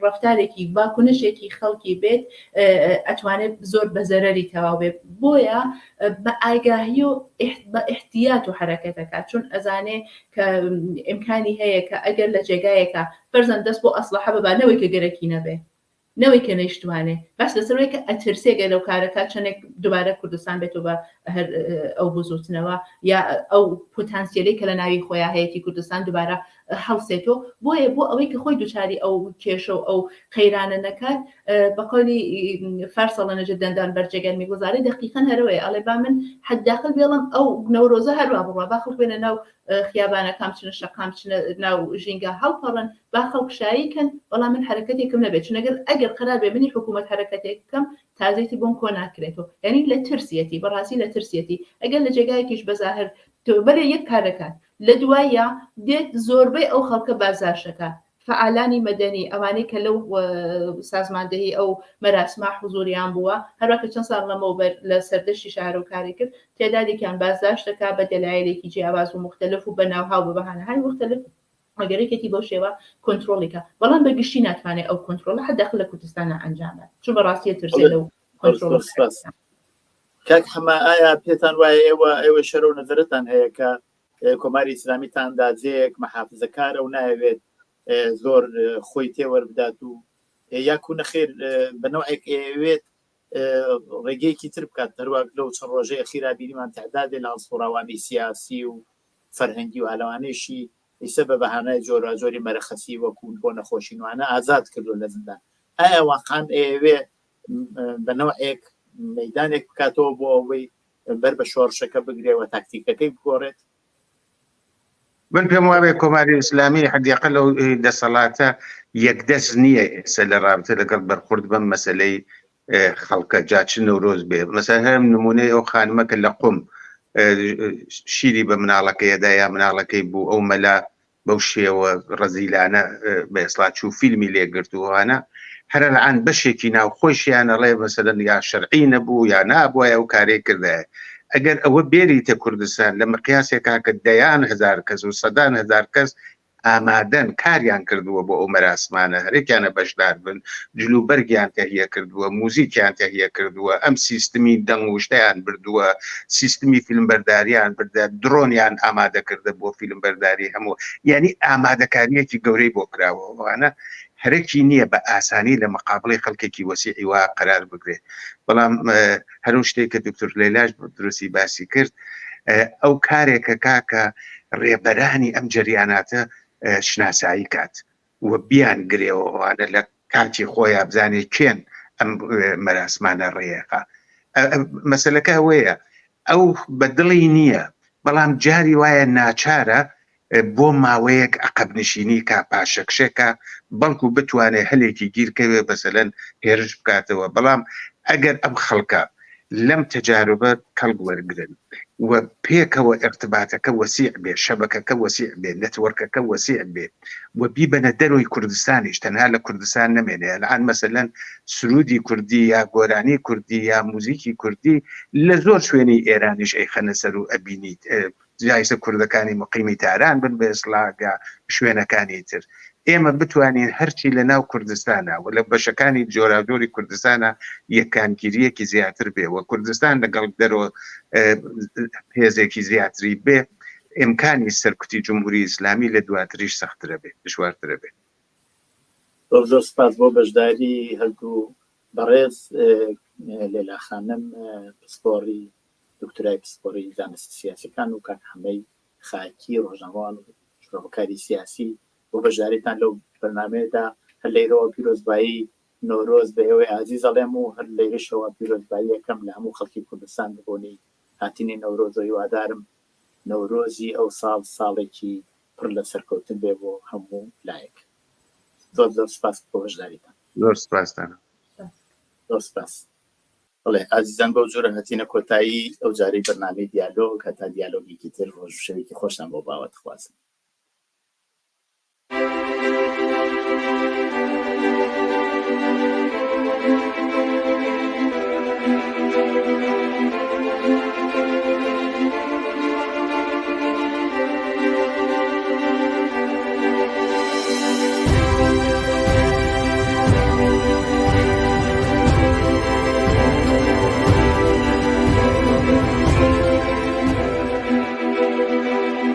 ڕەفتارێکی واکنشێکی خەڵکی بێت ئەتوانێت زۆر بە زەرەری تەواو بێت بۆیە بە ئاگاهی و بە احتیات و حرەکەتەکە چون ئەزانێ کە ئیمکانی هەیە کە ئەگەر لە جێگایەکە فەرزەن دەست بۆ ئەسڵەحە ببا نەوەی کە گەرەکی نەبێ. نەوەی کە نەیشتوانێ باس لەسەر ئەوەیە کە ئەترسێ گەر لەو کارەکە چەندێک دوبارە کوردستان بێتەوە بە هەر ئەو بزوتنەوە یا ئەو پوتانسیەلەی کە لە ناوی خۆیان هەیەی کوردستان دوبارە هەڵسێتەوە بۆیە بۆ ئەوەی کە خۆی دوچاری ئەو کێشە و ئەو قەیرانە نەکات بەقۆلی فارسەڵە نەجە دەندان بەرجەگەر میگوزارێ دقیقا هەرەوەیە ئەڵێ با من حد داخل بێڵم ئەو نەورۆزە هەروە بڕوا با خەڵک بێنە ناو خیابانەکان بچنە شەقام بچنە ناو ژینگە هەڵپەڕن با خەڵک شایی کەن بەڵام من حەرەکەتێکم نەبێت چون ئەگەر ئەگەر قەرار بێ منی حکوومەت حەرەکەتێک بکەم تازێتی بۆم کۆ ناکرێتەوە یعنی لە ترسیەتی بەڕاستی لە ترسیەتی ئەگەر لە جێگایەکیش بەزاهر بەرێ یەک کار دەکات لە دوایە دێت زۆربەی ئەو خەڵکە بازداشت دەکات فەعالانی مەدەنی ئەوانەی کە لەو سازماندەهی ئەو مەراسمە حزوریان بووە هەروە کە چەند ساڵ لەمەوبەر لە سەردەشتی شارە و کاری کرد تعدادێکیان بازداشت دەکات بە دەلایلێکی جیاواز و مختلف و بە ناوهاو بە بەهانەهای مختلف مەگەر یەکێتی بەو شێوە کۆنترۆڵی کە بەڵام بە گشتی ناتوانێت ئەو کۆنترۆڵە حداقل لە کوردستانە ئەنجام بات چون بەڕاستیە ترسێ لەو کۆنترۆڵ کاک حەمە ئایا پێتان وایە ئێوە ئێوە شەرە و نەزەرتان هەیە کە کۆماری ئیسلامی تا ئەندازەیەک مەحافزەکارە و نایەوێت زۆر خۆی تێوەربدات و یاکو نەخێر بە نەوعێک ئەیەوێت ڕێگەیەکی تر بکات هەروەک لەو چەند ڕۆژەی ئەخیرا بینیمان تعدادێ لە هەڵسوڕاوانی سیاسی و فەرهەنگی و ئالەوانەیشی ئیسە بە بەهانای جۆراجۆری مەرەخەسی وەکو بۆ نەخۆشینوانە ئازاد کردو لە زیندان ئایا واقعا ئەیەوێ بە نەوعێک مەدانێک بکاتەوە بۆ ئەوەی بەر بە شۆڕشەکە بگرێ و تاکتیکەکەی بگۆڕێت؟ من پێم وابێ کۆماری ئیسلامی حدیقە لەو دەسەڵاتە یەکدەست نییە ئێستا لە رابطە لەگەڵ بەرخورد بەم مەسلەی خەڵکە جا چ نەورۆز بێ مەسەر هەرم نمونەی ئەو خانمە کە لە قوم شیری بە مناڵەکەیەدا یا مناڵەکەی بوو ئەو مەلا بەو شێوە ڕەزیلانە بە ئێسڵا چوو فیلمی لێگرت و ئەوانە هەر الان بەشێکی ناو خۆشیان ئەڵێ مەسەلەن یا شەرعی نەبوو یا نابوایە ئەو کارەی کردایە ئەگەر ئەوە بێریتە کوردستان لە مقیاسێکا کە دەیان هەزار کەس و سەدان هەزار کەس ئامادەن کاریان کردووە بۆ ئەو مەراسمانە هەرێکیانە بەشدار بن جلوبەرگیان تەهیە کردووە، موزیکیان تەهیە کردووە، ئەم سیستمی دەنگ و شتەیان بردووە، سیستمی فیلمبەرداریان بردە، درۆنیان ئامادە کردە بۆ فیلمبەرداری هەموو یانی ئامادەکارییەکی گەورەی بۆ کراوە ئەوانە هەرەکی نییە بە ئاسانی لە مقابڵی خەڵکێکی وەسیعی وا قەرار بگرێت بەڵام هەرو شتێک کە دکتۆر لەیلاش دروستی باسی کرد ئەو کارێکە کاکە ڕێبەرانی ئەم جەریاناتە شناسایی کات و بیان گرێەوە ئەوانە لە کاتی خۆیان بزانێ کێن ئەم مەراسمانە ڕێیەکە مەسلەکە ئەوەیە ئەو بە دڵی نییە بەڵام جاری وایە ناچارە بۆ ماوەیەک عقب نشینی کا پاشەکشێکە بەڵکو بتوانێت هەلێکی گیرکەوێ بەسەلەن هێرش بکاتەوە بەڵام ئەگەر ئەم خەڵکە لەم تەجاروبە کەڵک وەرگرن و پێکەوە ئیرتباتەکە وەسیع بێ، شەبەکەکە وەسیع بێ، نێتوۆرکەکە وەسیع بێ و بیبەنە دەرۆی کوردستانیش، تەنها لە کوردستان نەمێنێ. ئەلئان مەسەلەن سروودی کوردی یا گۆرانی کوردی یا موزیکی کوردی لە زۆر شوێنی ئێرانیش ئەیخەنە سەر و ئەبینیت جایزە کوردەکانی مقیمی تاران بن بە ئیسڵاح یا شوێنەکانی تر. ئێمە بتوانین هەرچی لە ناو کوردستانە و لە بەشەکانی جۆراوجۆری کوردستانە یەکانگیرییەکی زیاتر بێ و کوردستان لەگەڵ دەرۆ هێزێکی زیاتری بێ ئیمکانی سەرکوتی جمهوری ئیسلامی لە دواتریش سەخترە بێ دژوارترە بێ. زۆر زۆر سپاس بۆ بەشداری هەردوو بەڕێز لەیلا خانم پسپۆڕی دکتۆرای پسپۆڕی زانستە سیاسیەکان و کاک حەمەی خاکی ڕۆژنامەوان و شرۆڤەکاری سیاسی بۆ بەشداریتان لەو بەرنامەیەدا هەر لەیرەوە پیرۆزبایی نەورۆز بە ئێوەی ئازیز ئەڵێم و هەر لەیرەشەوە پیرۆزبایی ئەکەم لە هەموو خەڵکی کوردستان بە بۆنەی هاتنی نەورۆزەوە هیوادارم نەورۆزی ئەوساڵ ساڵێکی پڕ لە سەرکەوتن بێ بۆ هەموو لایەک زۆر زۆر سپاس بۆ بەشداریتان. زۆر سپاستان. زۆر سپاس. بەڵێ ئازیزان بەو جۆرە هەتینە کۆتایی ئەو جارەی بەرنامەی دیالۆگ هەتا دیالۆگێکی تر ڕۆژ و شەوێکی خۆشتان بۆ باوەتخوازم.